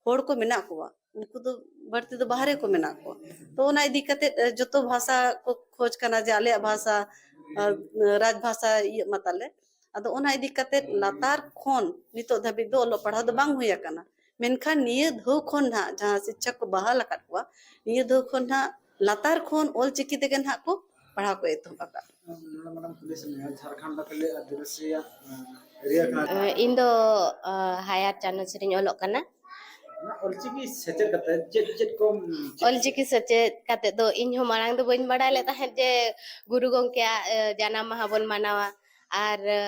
ᱦᱚᱲ ᱠᱚ ᱢᱮᱱᱟᱜ ᱠᱚᱣᱟ, ᱩᱱᱠᱩ ᱫᱚ ᱵᱟᱹᱲᱛᱤ ᱫᱚ ᱵᱟᱦᱨᱮ ᱠᱚ ᱢᱮᱱᱟᱜ ᱠᱚᱣᱟ᱾ ᱛᱚ ᱚᱱᱟ ᱤᱫᱤ ᱠᱟᱛᱮ, ᱮ, ᱡᱚᱛᱚ ᱵᱷᱟᱥᱟ ᱠᱚ ᱠᱷᱚᱡᱽ ᱠᱟᱱᱟ ᱡᱮ ᱟᱞᱮᱭᱟᱜ ᱵᱷᱟᱥᱟ, ᱟᱨ, ᱨᱟᱡᱽ ᱵᱷᱟᱥᱟ ᱤᱭᱟᱹᱜ ᱢᱟ ᱛᱟᱞᱮ᱾ ᱟᱫᱚ ᱚᱱᱟ ᱤᱫᱤ ᱠᱟᱛᱮ ᱞᱟᱛᱟᱨ ᱠᱷᱚᱱ ᱱᱤᱛᱚᱜ ᱫᱷᱟᱹᱵᱤᱡ ᱫᱚ ᱚᱞᱚᱜ ᱯᱟᱲᱦᱟᱣ ᱫᱚ ᱵᱟᱝ ᱦᱩᱭ ᱟᱠᱟᱱᱟ᱾ ᱢᱮᱱᱠᱷᱟᱱ ᱱᱤᱭᱟᱹ ᱫᱷᱟᱣ ᱠᱷᱚᱱ ᱱᱟᱦᱟᱜ ᱡᱟᱦᱟᱸ ᱥᱤᱠᱪᱷᱚᱠ ᱠᱚ ᱵᱟᱦᱟᱞ ᱟᱠᱟᱫ ᱠᱚᱣᱟ, ᱱᱤᱭᱟᱹ ᱫᱷᱟᱣ ᱠᱷᱚᱱ ᱱᱟᱦᱟᱜ ᱞᱟᱛᱟᱨ ᱠᱷᱚᱱ ᱚᱞᱪᱤᱠᱤ ᱛᱮᱜᱮ ᱱᱟᱦᱟᱜ ᱠᱚ ᱯᱟᱲᱦᱟᱣ ᱠᱚ ᱮᱛᱚᱦᱚᱵ ᱟᱠᱟᱫ᱾ ᱱᱚᱰᱮ ᱢᱟᱲᱟᱝ ᱠᱩᱞᱤ ᱥᱟᱱᱟᱧᱟ, ᱡᱷᱟᱲᱠᱷᱚᱸᱰ ᱫᱚ ᱠᱷᱟᱹᱞᱤ ᱟᱹᱫᱤᱵᱟᱹᱥᱤᱭᱟᱜ, ᱮ, area ᱠᱟᱱᱟ᱾ ᱮ, ᱤᱧ ᱫᱚ, ᱮ, ᱦᱟᱭᱟᱨ ᱪᱟᱱᱟᱪ ᱨᱤᱧ ᱚᱞᱚᱜ ᱠᱟᱱᱟ᱾ ᱚᱱᱟ ᱚᱞᱪᱤᱠᱤ ᱥᱮᱪᱮᱫ ᱠᱟᱛᱮ ᱪᱮᱫ ᱪᱮᱫ ᱠᱚᱢ ᱪᱮᱫ? ᱚᱞᱪᱤᱠᱤ ᱥᱮᱪᱮᱫ ᱠᱟᱛᱮ ᱫᱚ ᱤᱧ ᱦᱚᱸ ᱢᱟᱲᱟᱝ ᱫᱚ ᱵᱟᱹᱧ ᱵᱟᱲᱟᱭ ᱞᱮᱫ ᱛᱟᱦᱮᱸᱫ ᱡᱮ ᱜᱩᱨᱩ ᱜᱚᱢᱠᱮᱭᱟᱜ, ᱮ, ᱡᱟᱱᱟᱢ ᱢᱟᱦᱟ ᱵᱚᱱ ᱢᱟᱱᱟᱣᱟ᱾ ᱟᱨ, ᱮ,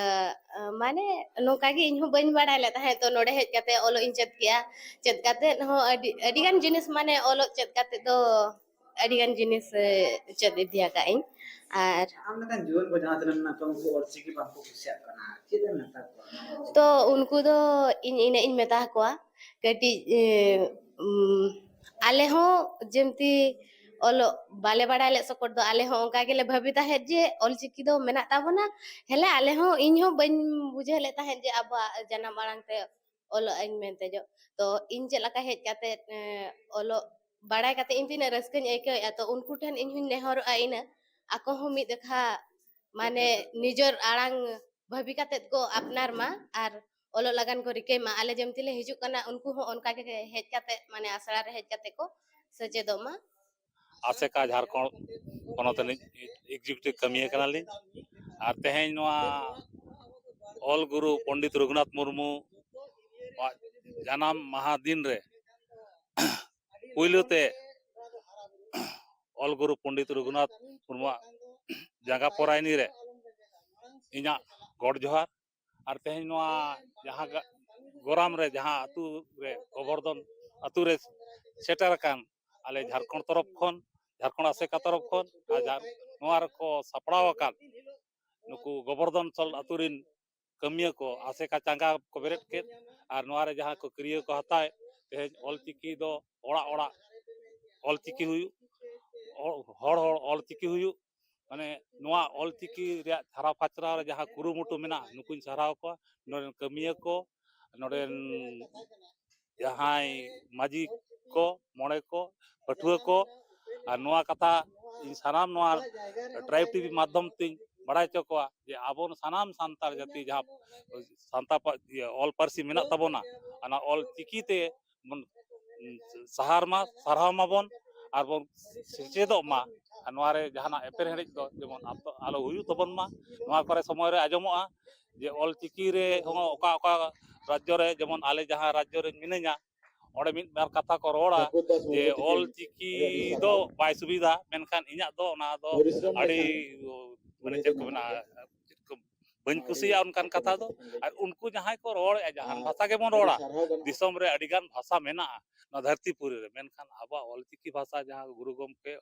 ᱢᱟᱱᱮ ᱱᱚᱝᱠᱟ ᱜᱮ ᱤᱧ ᱦᱚᱸ ᱵᱟᱹᱧ ᱵᱟᱲᱟᱭ ᱞᱮᱫ ᱛᱟᱦᱮᱸᱫ᱾ ᱛᱚ ᱱᱚᱰᱮ ᱦᱮᱡ ᱠᱟᱛᱮ ᱚᱞᱚᱜ ᱤᱧ ᱪᱮᱫ ᱠᱮᱜᱼᱟ᱾ ᱪᱮᱫ ᱠᱟᱛᱮ ᱦᱚᱸ ᱟᱹᱰᱤ, ᱟᱹᱰᱤ ᱜᱟᱱ ᱡᱤᱱᱤᱥ, ᱢᱟᱱᱮ ᱚᱞᱚᱜ ᱪᱮᱫ ᱠᱟᱛᱮ ᱫᱚ ᱟᱹᱰᱤ ᱜᱟᱱ ᱡᱤᱱᱤᱥ, ᱮ, ᱪᱮᱫ ᱤᱫᱤ ᱟᱠᱟᱫ ᱟᱹᱧ᱾ ᱟᱨ ᱟᱢ ᱞᱮᱠᱟᱱ ᱡᱩᱣᱟᱹᱱ ᱠᱚ ᱡᱟᱦᱟᱸ ᱛᱤᱱᱟᱹᱜ ᱢᱮᱱᱟᱜ ᱠᱚᱣᱟ, ᱩᱱᱠᱩ ᱚᱞᱪᱤᱠᱤ ᱵᱟᱝᱠᱚ ᱠᱩᱥᱤᱭᱟᱜ ᱠᱟᱱᱟ, ᱪᱮᱫ ᱮᱢ ᱢᱮᱛᱟ ᱠᱚᱣᱟ? ᱛᱚ ᱩᱱᱠᱩ ᱫᱚ ᱤᱧ ᱤᱱᱟᱹᱜ ᱤᱧ ᱢᱮᱛᱟ ᱠᱚᱣᱟ, ᱠᱟᱹᱴᱤᱡ, ᱮ, ᱩᱢ, ᱟᱞᱮ ᱦᱚᱸ ᱡᱮᱢᱛᱤ ᱚᱞᱚᱜ ᱵᱟᱞᱮ ᱵᱟᱲᱟᱭ ᱞᱮᱫ ᱥᱚᱠᱚᱴ ᱫᱚ, ᱟᱞᱮ ᱦᱚᱸ ᱚᱱᱠᱟ ᱜᱮᱞᱮ ᱵᱷᱟᱹᱵᱤ ᱛᱟᱦᱮᱸᱫ ᱡᱮ ᱚᱞᱪᱤᱠᱤ ᱫᱚ ᱢᱮᱱᱟᱜ ᱛᱟᱵᱚᱱᱟ᱾ ᱦᱮᱞᱮ ᱟᱞᱮ ᱦᱚᱸ, ᱤᱧ ᱦᱚᱸ ᱵᱟᱹᱧ ᱵᱩᱡᱷᱟᱹᱣ ᱞᱮᱫ ᱛᱟᱦᱮᱸᱫ ᱡᱮ ᱟᱵᱚᱣᱟᱜ ᱡᱟᱱᱟᱢ ᱟᱲᱟᱝ ᱛᱮ ᱚᱞᱚᱜ ᱟᱹᱧ ᱢᱮᱱᱛᱮ᱾ ᱡᱚ-, ᱛᱚ ᱤᱧ ᱪᱮᱫ ᱞᱮᱠᱟ ᱦᱮᱡ ᱠᱟᱛᱮ, ᱮ, ᱚᱞᱚᱜ ᱵᱟᱲᱟᱭ ᱠᱟᱛᱮ ᱤᱧ ᱛᱤᱱᱟᱹᱜ ᱨᱟᱹᱥᱠᱟᱹᱧ ᱟᱹᱭᱠᱟᱹᱣᱮᱫᱼᱟ, ᱛᱚ ᱩᱱᱠᱩ ᱴᱷᱮᱱ ᱤᱧ ᱦᱚᱸᱧ ᱱᱮᱦᱚᱨᱚᱜᱼᱟ ᱤᱱᱟᱹ, ᱟᱠᱚ ᱦᱚᱸ ᱢᱤᱫ ᱫᱮᱠᱷᱟ ᱢᱟᱱᱮ ᱱᱤᱡᱚᱨ ᱟᱲᱟᱝ ᱵᱷᱟᱹᱵᱤ ᱠᱟᱛᱮ ᱠᱚ ᱟᱯᱱᱟᱨ ᱢᱟ ᱟᱨ ᱚᱞᱚᱜ ᱞᱟᱜᱟᱱ ᱠᱚ ᱨᱤᱠᱟᱹᱭ ᱢᱟ᱾ ᱟᱞᱮ ᱡᱮᱢᱛᱤ ᱞᱮ ᱦᱤᱡᱩᱜ ᱠᱟᱱᱟ, ᱩᱱᱠᱩ ᱦᱚᱸ ᱚᱱᱠᱟ ᱜᱮ ᱦᱮᱡ ᱠᱟᱛᱮ ᱢᱟᱱᱮ ᱟᱥᱲᱟ ᱨᱮ ᱦᱮᱡ ᱠᱟᱛᱮ ᱠᱚ ᱥᱮᱪᱮᱫᱚᱜ ᱢᱟ᱾ ᱟᱥᱮᱠᱟ ᱡᱷᱟᱲᱠᱷᱚᱸᱰ ᱯᱚᱱᱚᱛ ᱨᱤᱱᱤᱡ executive ᱠᱟᱹᱢᱤᱭᱟᱹ ᱠᱟᱱᱟᱞᱤᱧ᱾ ᱟᱨ ᱛᱮᱦᱮᱧ ᱱᱚᱣᱟ ᱚᱞ ᱜᱩᱨᱩ ᱯᱚᱱᱰᱤᱛ ᱨᱚᱜᱷᱩᱱᱟᱛᱷ ᱢᱩᱨᱢᱩ ᱟᱜ ᱡᱟᱱᱟᱢ ᱢᱟᱦᱟ ᱫᱤᱱ ᱨᱮ ᱯᱩᱭᱞᱩ ᱛᱮ ᱚᱞ ᱜᱩᱨᱩ ᱯᱚᱱᱰᱤᱛ ᱨᱚᱜᱷᱩᱱᱟᱛᱷ ᱢᱩᱨᱢᱩᱣᱟᱜ ᱡᱟᱸᱜᱟ ᱯᱚᱨᱟᱭᱱᱤ ᱨᱮ ᱤᱧᱟᱹᱜ ᱜᱚᱰ ᱡᱚᱦᱟᱨ᱾ ᱟᱨ ᱛᱮᱦᱮᱧ ᱱᱚᱣᱟ ᱡᱟᱦᱟᱸ ᱜᱟ-, ᱜᱚᱨᱟᱢ ᱨᱮ, ᱡᱟᱦᱟᱸ ᱟᱹᱛᱩ ᱨᱮ, ᱜᱳᱵᱚᱨᱫᱷᱚᱱ ᱟᱹᱛᱩ ᱨᱮ ᱥᱮᱴᱮᱨ ᱟᱠᱟᱱ ᱟᱞᱮ ᱡᱷᱟᱲᱠᱷᱚᱸᱰ ᱛᱚᱨᱚᱯ ᱠᱷᱚᱱ, ᱡᱷᱟᱲᱠᱷᱚᱸᱰ ᱟᱥᱮᱠᱟ ᱛᱚᱨᱚᱯ ᱠᱷᱚᱱ, ᱟᱨ ᱡᱟᱦᱟᱸ ᱱᱚᱣᱟ ᱨᱮᱠᱚ ᱥᱟᱯᱲᱟᱣ ᱟᱠᱟᱫ ᱱᱩᱠᱩ ᱜᱳᱵᱚᱨᱫᱷᱚᱱ ᱥᱚᱞ ᱟᱹᱛᱩ ᱨᱤᱱ ᱠᱟᱹᱢᱤᱭᱟᱹ ᱠᱚ ᱟᱥᱮᱠᱟ ᱪᱟᱸᱜᱟ ᱠᱚ ᱵᱮᱨᱮᱫ ᱠᱮᱫ, ᱟᱨ ᱱᱚᱣᱟ ᱨᱮ ᱡᱟᱦᱟᱸ ᱠᱚ ᱠᱤᱨᱭᱟᱹ ᱠᱚ ᱦᱟᱛᱟᱣᱮᱫ, ᱛᱮᱦᱮᱧ ᱚᱞᱪᱤᱠᱤ ᱫᱚ ᱚᱲᱟᱜ ᱚᱲᱟᱜ ᱚᱞᱪᱤᱠᱤ ᱦᱩᱭᱩᱜ, ᱚ-, ᱦᱚᱲ ᱦᱚᱲ ᱚᱞᱪᱤᱠᱤ ᱦᱩᱭᱩᱜ, ᱢᱟᱱᱮ ᱱᱚᱣᱟ ᱚᱞᱪᱤᱠᱤ ᱨᱮᱭᱟᱜ ᱪᱷᱟᱨᱟᱣ ᱯᱟᱪᱨᱟᱣ ᱨᱮ ᱡᱟᱦᱟᱸ ᱠᱩᱨᱩᱢᱩᱴᱩ ᱢᱮᱱᱟᱜᱼᱟ, ᱱᱩᱠᱩᱧ ᱥᱟᱨᱦᱟᱣ ᱠᱚᱣᱟ, ᱱᱚᱰᱮᱱ ᱠᱟᱹᱢᱤᱭᱟᱹ ᱠᱚ, ᱱᱚᱰᱮᱱ ᱡᱟᱦᱟᱸᱭ ᱢᱟᱹᱡᱷᱤ ᱠᱚ, ᱢᱚᱬᱮ ᱠᱚ, ᱯᱟᱹᱴᱷᱩᱣᱟᱹ ᱠᱚ, ᱟᱨ ᱱᱚᱣᱟ ᱠᱟᱛᱷᱟ ᱤᱧ ᱥᱟᱱᱟᱢ ᱱᱚᱣᱟ ᱴᱨᱟᱭᱤᱵᱽ ᱴᱤᱵᱷᱤ ᱢᱟᱫᱽᱫᱷᱚᱢ ᱛᱤᱧ ᱵᱟᱲᱟᱭ ᱦᱚᱪᱚ ᱠᱚᱣᱟ ᱡᱮ ᱟᱵᱚ ᱥᱟᱱᱟᱢ ᱥᱟᱱᱛᱟᱲ ᱡᱟᱹᱛᱤ ᱡᱟᱦᱟᱸ ᱥᱟᱱᱛᱟᱲ ᱯᱟ-, ᱤᱭᱟᱹ, ᱚᱞ ᱯᱟᱹᱨᱥᱤ ᱢᱮᱱᱟᱜ ᱛᱟᱵᱚᱱᱟ, ᱚᱱᱟ ᱚᱞ ᱪᱤᱠᱤ ᱛᱮ ᱵᱚᱱ ᱥᱟᱦᱟᱨ ᱢᱟ, ᱥᱟᱨᱦᱟᱣ ᱢᱟᱵᱚᱱ, ᱟᱨ ᱵᱚᱱ ᱥᱮᱪᱮᱫᱚᱜ ᱢᱟ᱾ ᱟᱨ ᱱᱚᱣᱟ ᱨᱮ ᱡᱟᱦᱟᱱᱟᱜ ᱮᱯᱮᱨᱦᱮᱸᱰᱮᱡ ᱫᱚ ᱡᱮᱢᱚᱱ ᱟᱯ-, ᱟᱞᱚ ᱦᱩᱭᱩᱜ ᱛᱟᱵᱚᱱ ᱢᱟ᱾ ᱱᱚᱣᱟ ᱠᱚᱨᱮ ᱥᱚᱢᱚᱭ ᱨᱮ ᱟᱸᱡᱚᱢᱚᱜᱼᱟ ᱡᱮ ᱚᱞ ᱪᱤᱠᱤ ᱨᱮ ᱦᱚᱸ ᱚᱠᱟ ᱚᱠᱟ ᱨᱟᱡᱽᱡᱚ ᱨᱮ, ᱡᱮᱢᱚᱱ ᱟᱞᱮ ᱡᱟᱦᱟᱸ ᱨᱟᱡᱽᱡᱚ ᱨᱮ ᱢᱤᱱᱟᱹᱧᱟ, ᱚᱸᱰᱮ ᱢᱤᱫ ᱵᱟᱨ ᱠᱟᱛᱷᱟ ᱠᱚ ᱨᱚᱲᱟ ᱡᱮ ᱚᱞ ᱪᱤᱠᱤ ᱫᱚ ᱵᱟᱭ ᱥᱩᱵᱤᱫᱷᱟ, ᱢᱮᱱᱠᱷᱟᱱ ᱤᱧᱟᱹᱜ ᱫᱚ ᱚᱱᱟ ᱫᱚ ᱟᱹᱰᱤ, ᱢᱟᱱᱮ, ᱪᱮᱫ ᱠᱚ ᱢᱮᱱᱟ, ᱪᱮᱫ ᱠᱚ, ᱵᱟᱹᱧ ᱠᱩᱥᱤᱭᱟᱜᱼᱟ ᱚᱱᱠᱟᱱ ᱠᱟᱛᱷᱟ ᱫᱚ᱾ ᱟᱨ ᱩᱱᱠᱩ ᱡᱟᱦᱟᱸᱭ ᱠᱚ ᱨᱚᱲᱮᱫᱼᱟ, ᱡᱟᱦᱟᱱ ᱵᱷᱟᱥᱟ ᱜᱮᱵᱚᱱ ᱨᱚᱲᱟ, ᱫᱤᱥᱚᱢ ᱨᱮ ᱟᱹᱰᱤᱜᱟᱱ ᱵᱷᱟᱥᱟ ᱢᱮᱱᱟᱜᱼᱟ ᱱᱚᱣᱟ ᱫᱷᱟᱹᱨᱛᱤ ᱯᱩᱨᱤ ᱨᱮ, ᱢᱮᱱᱠᱷᱟᱱ ᱟᱵᱚᱣᱟᱜ ᱚᱞᱪᱤᱠᱤ ᱵᱷᱟᱥᱟ ᱡᱟᱦᱟᱸ ᱜᱩᱨᱩ ᱜᱚᱢᱠᱮ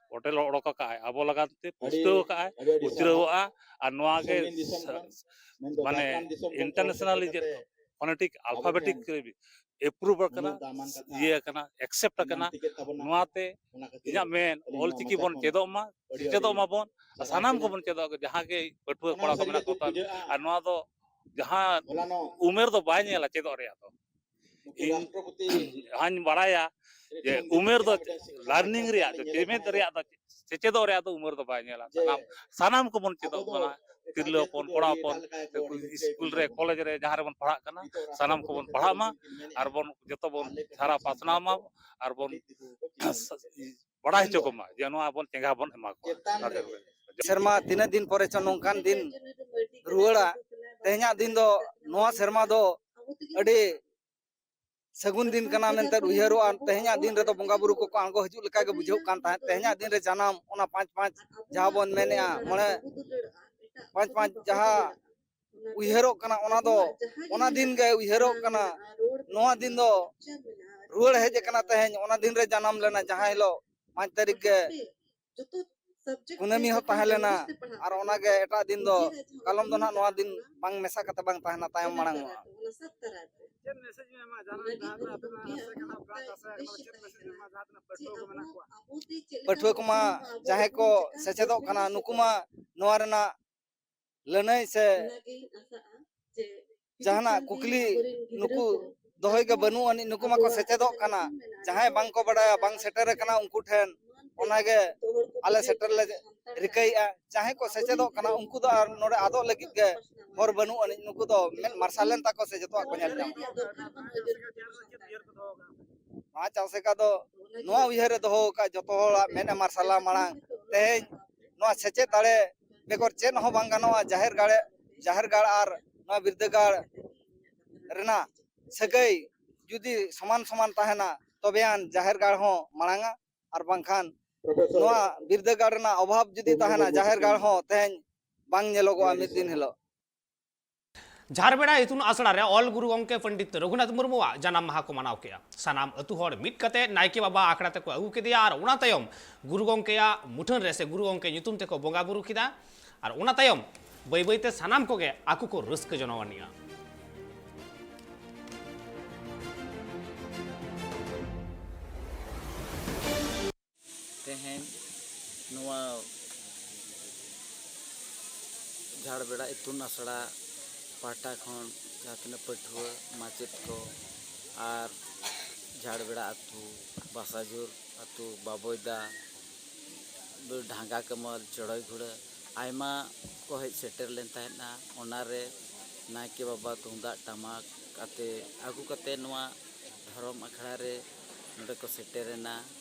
ᱯᱚᱴᱮᱞ ᱚᱰᱚᱠ ᱟᱠᱟᱫᱼᱟᱭ, ᱟᱵᱚ ᱞᱟᱹᱜᱤᱫ ᱛᱮ ᱯᱩᱥᱴᱟᱹᱣ ᱟᱠᱟᱫᱼᱟᱭ, ᱩᱪᱨᱟᱹᱣ ᱟᱠᱟᱫᱼᱟ, ᱟᱨ ᱱᱚᱣᱟ ᱜᱮ ᱥᱟ-, ᱢᱟᱱᱮ ᱤᱱᱴᱟᱨᱱᱮᱥᱱᱟᱞᱤ ᱡᱮ ᱯᱷᱚᱱᱮᱴᱤᱠ ᱟᱞᱯᱷᱟᱵᱮᱴᱤᱠ ᱮᱯᱨᱩᱵᱷ ᱟᱠᱟᱱᱟ, ᱤᱭᱟᱹ ᱟᱠᱟᱱᱟ, ᱮᱠᱥᱮᱯᱴ ᱟᱠᱟᱱᱟ᱾ ᱱᱚᱣᱟᱛᱮ ᱤᱧᱟᱹᱜ ᱢᱮᱱ, ᱚᱞᱪᱤᱠᱤ ᱵᱚᱱ ᱪᱮᱫᱚᱜ ᱢᱟ, ᱥᱮᱪᱮᱫᱚᱜ ᱢᱟᱵᱚᱱ, ᱟᱨ ᱥᱟᱱᱟᱢ ᱠᱚᱵᱚᱱ ᱪᱮᱫᱚᱜ, ᱡᱟᱦᱟᱸ ᱜᱮ ᱯᱟᱹᱴᱷᱩᱣᱟᱹ ᱠᱚᱲᱟ ᱠᱚ ᱢᱮᱱᱟᱜ ᱠᱚ ᱛᱟᱵᱚᱱ᱾ ᱟᱨ ᱱᱚᱣᱟ ᱫᱚ ᱡᱟᱦᱟᱸ ᱩᱢᱮᱨ ᱫᱚ ᱵᱟᱭ ᱧᱮᱞᱟ ᱪᱮᱫᱚᱜ ᱨᱮᱭᱟᱜ ᱫᱚ᱾ ᱤᱧ ᱡᱟᱦᱟᱸᱧ ᱵᱟᱲᱟᱭᱟ ᱡᱮ ᱩᱢᱮᱨ ᱫᱚ ᱞᱟᱨᱱᱤᱝ ᱨᱮᱭᱟᱜ ᱫᱚ, ᱪᱮᱢᱮᱫ ᱨᱮᱭᱟᱜ ᱫᱚ, ᱥᱮᱪᱮᱫᱚᱜ ᱨᱮᱭᱟᱜ ᱫᱚ ᱩᱢᱮᱨ ᱫᱚ ᱵᱟᱭ ᱧᱮᱞᱟ᱾ ᱥᱟᱱᱟᱢ, ᱥᱟᱱᱟᱢ ᱠᱚᱵᱚᱱ ᱪᱮᱫᱚᱜ ᱠᱟᱱᱟ, ᱛᱤᱨᱞᱟᱹ ᱦᱚᱯᱚᱱ, ᱠᱚᱲᱟ ᱦᱚᱯᱚᱱ, ᱥᱠᱩᱞ ᱨᱮ, ᱠᱚᱞᱮᱡᱽ ᱨᱮ, ᱡᱟᱦᱟᱸ ᱨᱮᱵᱚᱱ ᱯᱟᱲᱦᱟᱜ ᱠᱟᱱᱟ, ᱥᱟᱱᱟᱢ ᱠᱚᱵᱚᱱ ᱯᱟᱲᱦᱟᱜ ᱢᱟ᱾ ᱟᱨ ᱵᱚᱱ ᱡᱚᱛᱚ ᱵᱚᱱ ᱥᱟᱨᱟ ᱯᱟᱥᱱᱟᱣ ᱢᱟ, ᱟᱨ ᱵᱚᱱ ᱵᱟᱲᱟᱭ ᱦᱚᱪᱚ ᱠᱚᱢᱟ ᱡᱮ ᱱᱚᱣᱟ ᱵᱚᱱ ᱪᱮᱸᱜᱷᱟ ᱵᱚᱱ ᱮᱢᱟ ᱠᱚᱣᱟ᱾ ᱥᱮᱨᱢᱟ ᱛᱤᱱᱟᱹᱜ ᱫᱤᱱ ᱯᱚᱨᱮ ᱪᱚ ᱱᱚᱝᱠᱟᱱ ᱫᱤᱱ ᱨᱩᱣᱟᱹᱲᱟ᱾ ᱛᱮᱦᱮᱧᱟᱜ ᱫᱤᱱ ᱫᱚ, ᱱᱚᱣᱟ ᱥᱮᱨᱢᱟ ᱫᱚ ᱟᱹᱰᱤ ᱥᱟᱹᱜᱩᱱ ᱫᱤᱱ ᱠᱟᱱᱟ ᱢᱮᱱᱛᱮ ᱩᱭᱦᱟᱹᱨᱚᱜᱼᱟ᱾ ᱛᱮᱦᱮᱧᱟᱜ ᱫᱤᱱ ᱨᱮᱫᱚ ᱵᱚᱸᱜᱟ ᱵᱩᱨᱩ ᱠᱚᱠᱚ ᱟᱬᱜᱚ ᱦᱤᱡᱩᱜ ᱞᱮᱠᱟ ᱜᱮ ᱵᱩᱡᱷᱟᱹᱜ ᱠᱟᱱ ᱛᱟᱦᱮᱸᱫ᱾ ᱛᱮᱦᱮᱧᱟᱜ ᱫᱤᱱ ᱨᱮ ᱡᱟᱱᱟᱢ, ᱚᱱᱟ ᱯᱟᱸᱪ ᱯᱟᱸᱪ ᱡᱟᱦᱟᱸ ᱵᱚᱱ ᱢᱮᱱᱮᱜᱼᱟ, ᱢᱚᱬᱮ ᱯᱟᱸᱪ ᱯᱟᱸᱪ ᱡᱟᱦᱟᱸ ᱩᱭᱦᱟᱹᱨᱚᱜ ᱠᱟᱱᱟ, ᱚᱱᱟ ᱫᱚ ᱚᱱᱟ ᱫᱤᱱ ᱜᱮ ᱩᱭᱦᱟᱹᱨᱚᱜ ᱠᱟᱱᱟ᱾ ᱱᱚᱣᱟ ᱫᱤᱱ ᱫᱚ ᱨᱩᱣᱟᱹᱲ ᱦᱮᱡ ᱟᱠᱟᱱᱟ ᱛᱮᱦᱮᱧ, ᱚᱱᱟ ᱫᱤᱱ ᱨᱮ ᱡᱟᱱᱟᱢ ᱞᱮᱱᱟ, ᱡᱟᱦᱟᱸ ᱦᱤᱞᱳᱜ ᱯᱟᱸᱪ ᱛᱟᱹᱨᱤᱠᱷ ᱜᱮ ᱠᱩᱱᱟᱹᱢᱤ ᱦᱚᱸ ᱛᱟᱦᱮᱸ ᱞᱮᱱᱟ᱾ ᱟᱨ ᱚᱱᱟᱜᱮ ᱮᱴᱟᱜ ᱫᱤᱱ ᱫᱚ, ᱠᱟᱞᱚᱢ ᱫᱚ ᱱᱟᱦᱟᱜ ᱱᱚᱣᱟ ᱫᱤᱱ ᱵᱟᱝ ᱢᱮᱥᱟ ᱠᱟᱛᱮ ᱵᱟᱝ ᱛᱟᱦᱮᱱᱟ, ᱛᱟᱭᱚᱢ ᱢᱟᱲᱟᱝᱚᱜᱼᱟ᱾ ᱪᱮᱫ message ᱮᱢ ᱮᱢᱟ ᱡᱟᱦᱟᱸ ᱡᱟᱦᱟᱸ ᱛᱤᱱᱟᱹᱜ ᱟᱯᱮ ᱱᱟᱥᱮ ᱠᱟᱱᱟ ᱵᱨᱟᱧᱪ ᱟᱥᱮ ᱮᱠᱷᱚᱱ ᱪᱮᱫ message ᱮᱢ ᱮᱢᱟ ᱡᱟᱦᱟᱸ ᱛᱤᱱᱟᱹᱜ ᱯᱟᱹᱴᱷᱩᱣᱟᱹ ᱠᱚ ᱢᱮᱱᱟᱜ ᱠᱚᱣᱟ? ᱯᱟᱹᱴᱷᱩᱣᱟᱹ ᱠᱚᱢᱟ ᱡᱟᱦᱟᱸᱭ ᱠᱚ ᱥᱮᱪᱮᱫᱚᱜ ᱠᱟᱱᱟ, ᱱᱩᱠᱩ ᱢᱟ ᱱᱚᱣᱟ ᱨᱮᱱᱟᱜ ᱞᱟᱹᱱᱟᱹᱭ ᱥᱮ ᱡᱟᱦᱟᱱᱟᱜ ᱠᱩᱠᱞᱤ ᱱᱩᱠᱩ ᱫᱚᱦᱚᱭ ᱜᱮ ᱵᱟᱹᱱᱩᱜ ᱟᱹᱱᱤᱡ, ᱱᱩᱠᱩ ᱢᱟᱠᱚ ᱥᱮᱪᱮᱫᱚᱜ ᱠᱟᱱᱟ᱾ ᱡᱟᱦᱟᱸᱭ ᱵᱟᱝᱠᱚ ᱵᱟᱰᱟᱭᱟ, ᱵᱟᱝ ᱥᱮᱴᱮᱨ ᱟᱠᱟᱱᱟ, ᱩᱱᱠᱩ ᱴᱷᱮᱱ ᱚᱱᱟᱜᱮ ᱟᱞᱮ ᱥᱮᱴᱮᱨ ᱞᱮ ᱨᱤᱠᱟᱹᱭᱮᱫᱼᱟ᱾ ᱡᱟᱦᱟᱸᱭ ᱠᱚ ᱥᱮᱪᱮᱫᱚᱜ ᱠᱟᱱᱟ, ᱩᱱᱠᱩ ᱫᱚ ᱟᱨ ᱱᱚᱰᱮ ᱟᱫᱚᱜ ᱞᱟᱹᱜᱤᱫ ᱜᱮ ᱦᱚᱨ ᱵᱟᱹᱱᱩᱜ ᱟᱹᱱᱤᱡ, ᱱᱩᱠᱩ ᱫᱚ ᱢᱮᱫ ᱢᱟᱨᱥᱟᱞ ᱞᱮᱱ ᱛᱟᱠᱚ ᱥᱮ ᱡᱚᱛᱚᱣᱟᱜ ᱠᱚ ᱧᱮᱞ ᱧᱟᱢᱟ᱾ ᱱᱚᱣᱟ ᱪᱟᱥᱮᱠᱟ ᱫᱚ ᱱᱚᱣᱟ ᱩᱭᱦᱟᱹᱨ ᱮ ᱫᱚᱦᱚ ᱟᱠᱟᱫ, ᱡᱚᱛᱚ ᱦᱚᱲᱟᱜ ᱢᱮᱫ ᱮ ᱢᱟᱨᱥᱟᱞᱟ ᱢᱟᱲᱟᱝ, ᱛᱮᱦᱮᱧ ᱱᱚᱣᱟ ᱥᱮᱪᱮᱫ ᱫᱟᱲᱮ ᱵᱮᱜᱚᱨ ᱪᱮᱫ ᱦᱚᱸ ᱵᱟᱝ ᱜᱟᱱᱚᱜᱼᱟ᱾ ᱡᱟᱦᱮᱨ ᱜᱟᱲ, ᱡᱟᱦᱮᱨ ᱜᱟᱲ ᱟᱨ ᱱᱚᱣᱟ ᱵᱤᱨᱫᱟᱹᱜᱟᱲ ᱨᱮᱱᱟᱜ ᱥᱟᱹᱜᱟᱹᱭ ᱡᱩᱫᱤ ᱥᱚᱢᱟᱱ ᱥᱚᱢᱟᱱ ᱛᱟᱦᱮᱱᱟ, ᱛᱚᱵᱮᱭᱟᱱ ᱡᱟᱦᱮᱨ ᱜᱟᱲ ᱦᱚᱸ ᱢᱟᱲᱟᱝᱟ, ᱟᱨ ᱵᱟᱝᱠᱷᱟᱱ ᱱᱚᱣᱟ ᱵᱤᱨᱫᱟᱹᱜᱟᱲ ᱨᱮᱱᱟᱜ ᱚᱵᱷᱟᱵᱽ ᱡᱩᱫᱤ ᱛᱟᱦᱮᱱᱟ, ᱡᱟᱦᱮᱨ ᱜᱟᱲ ᱦᱚᱸ ᱛᱮᱦᱮᱧ ᱵᱟᱝ ᱧᱮᱞᱚᱜᱚᱜᱼᱟ ᱢᱤᱫ ᱫᱤᱱ ᱦᱤᱞᱳᱜ᱾ ᱡᱷᱟᱲᱵᱮᱲᱟ ᱤᱛᱩᱱ ᱟᱥᱲᱟ ᱨᱮ ᱚᱞ ᱜᱩᱨᱩ ᱜᱚᱢᱠᱮ ᱯᱚᱱᱰᱤᱛ ᱨᱚᱜᱷᱩᱱᱟᱛᱷ ᱢᱩᱨᱢᱩᱣᱟᱜ ᱡᱟᱱᱟᱢ ᱢᱟᱦᱟ ᱠᱚ ᱢᱟᱱᱟᱣ ᱠᱮᱫᱼᱟ᱾ ᱥᱟᱱᱟᱢ ᱟᱹᱛᱩ ᱦᱚᱲ ᱢᱤᱫ ᱠᱟᱛᱮ ᱱᱟᱭᱠᱮ ᱵᱟᱵᱟ ᱟᱠᱷᱲᱟ ᱛᱮᱠᱚ ᱟᱹᱜᱩ ᱠᱮᱫᱮᱭᱟ ᱟᱨ ᱚᱱᱟ ᱛᱟᱭᱚᱢ ᱜᱩᱨᱩ ᱜᱚᱢᱠᱮᱭᱟᱜ ᱢᱩᱴᱷᱟᱹᱱ ᱨᱮ ᱥᱮ ᱜᱩᱨᱩ ᱜᱚᱢᱠᱮ ᱧᱩᱛᱩᱢ ᱛᱮᱠᱚ ᱵᱚᱸᱜᱟ ᱵᱩᱨᱩ ᱠᱮᱫᱟ᱾ ᱟᱨ ᱚᱱᱟ ᱛᱟᱭᱚᱢ ᱵᱟᱹᱭ ᱵᱟᱹᱭ ᱛᱮ ᱥᱟᱱᱟᱢ ᱠᱚᱜᱮ ᱟᱠᱚ ᱠᱚ ᱨᱟᱹᱥᱠᱟᱹ ᱡᱚᱱᱚᱜ ᱟᱹᱱᱤᱡᱼᱟ᱾ ᱛᱮᱦᱮᱧ ᱱᱚᱣᱟ ᱡᱷᱟᱲᱵᱮᱲᱟ ᱤᱛᱩᱱ ᱟᱥᱲᱟ ᱯᱟᱦᱴᱟ ᱠᱷᱚᱱ ᱡᱟᱦᱟᱸ ᱛᱤᱱᱟᱹᱜ ᱯᱟᱹᱴᱷᱩᱣᱟᱹ, ᱢᱟᱪᱮᱫ ᱠᱚ ᱟᱨ ᱡᱷᱟᱲᱵᱮᱲᱟ ᱟᱹᱛᱩ, ᱵᱟᱥᱟᱡᱳᱨ ᱟᱹᱛᱩ, ᱵᱟᱵᱚᱭᱫᱟ, ᱰᱷᱟᱸᱜᱟ ᱠᱟᱹᱢᱟᱹᱞ, ᱪᱚᱲᱚᱭ ᱜᱷᱩᱲᱟᱹ, ᱟᱭᱢᱟ ᱠᱚ ᱦᱮᱡ ᱥᱮᱴᱮᱨ ᱞᱮᱱ ᱛᱟᱦᱮᱸᱫᱼᱟ᱾ ᱚᱱᱟᱨᱮ ᱱᱟᱭᱠᱮ ᱵᱟᱵᱟ ᱛᱩᱢᱫᱟᱜ ᱴᱟᱢᱟᱠ ᱟᱛᱮ ᱟᱹᱜᱩ ᱠᱟᱛᱮ ᱱᱚᱣᱟ ᱫᱷᱚᱨᱚᱢ ᱟᱠᱷᱲᱟ ᱨᱮ ᱱᱚᱰᱮ ᱠᱚ ᱥᱮᱴᱮᱨᱮᱱᱟ᱾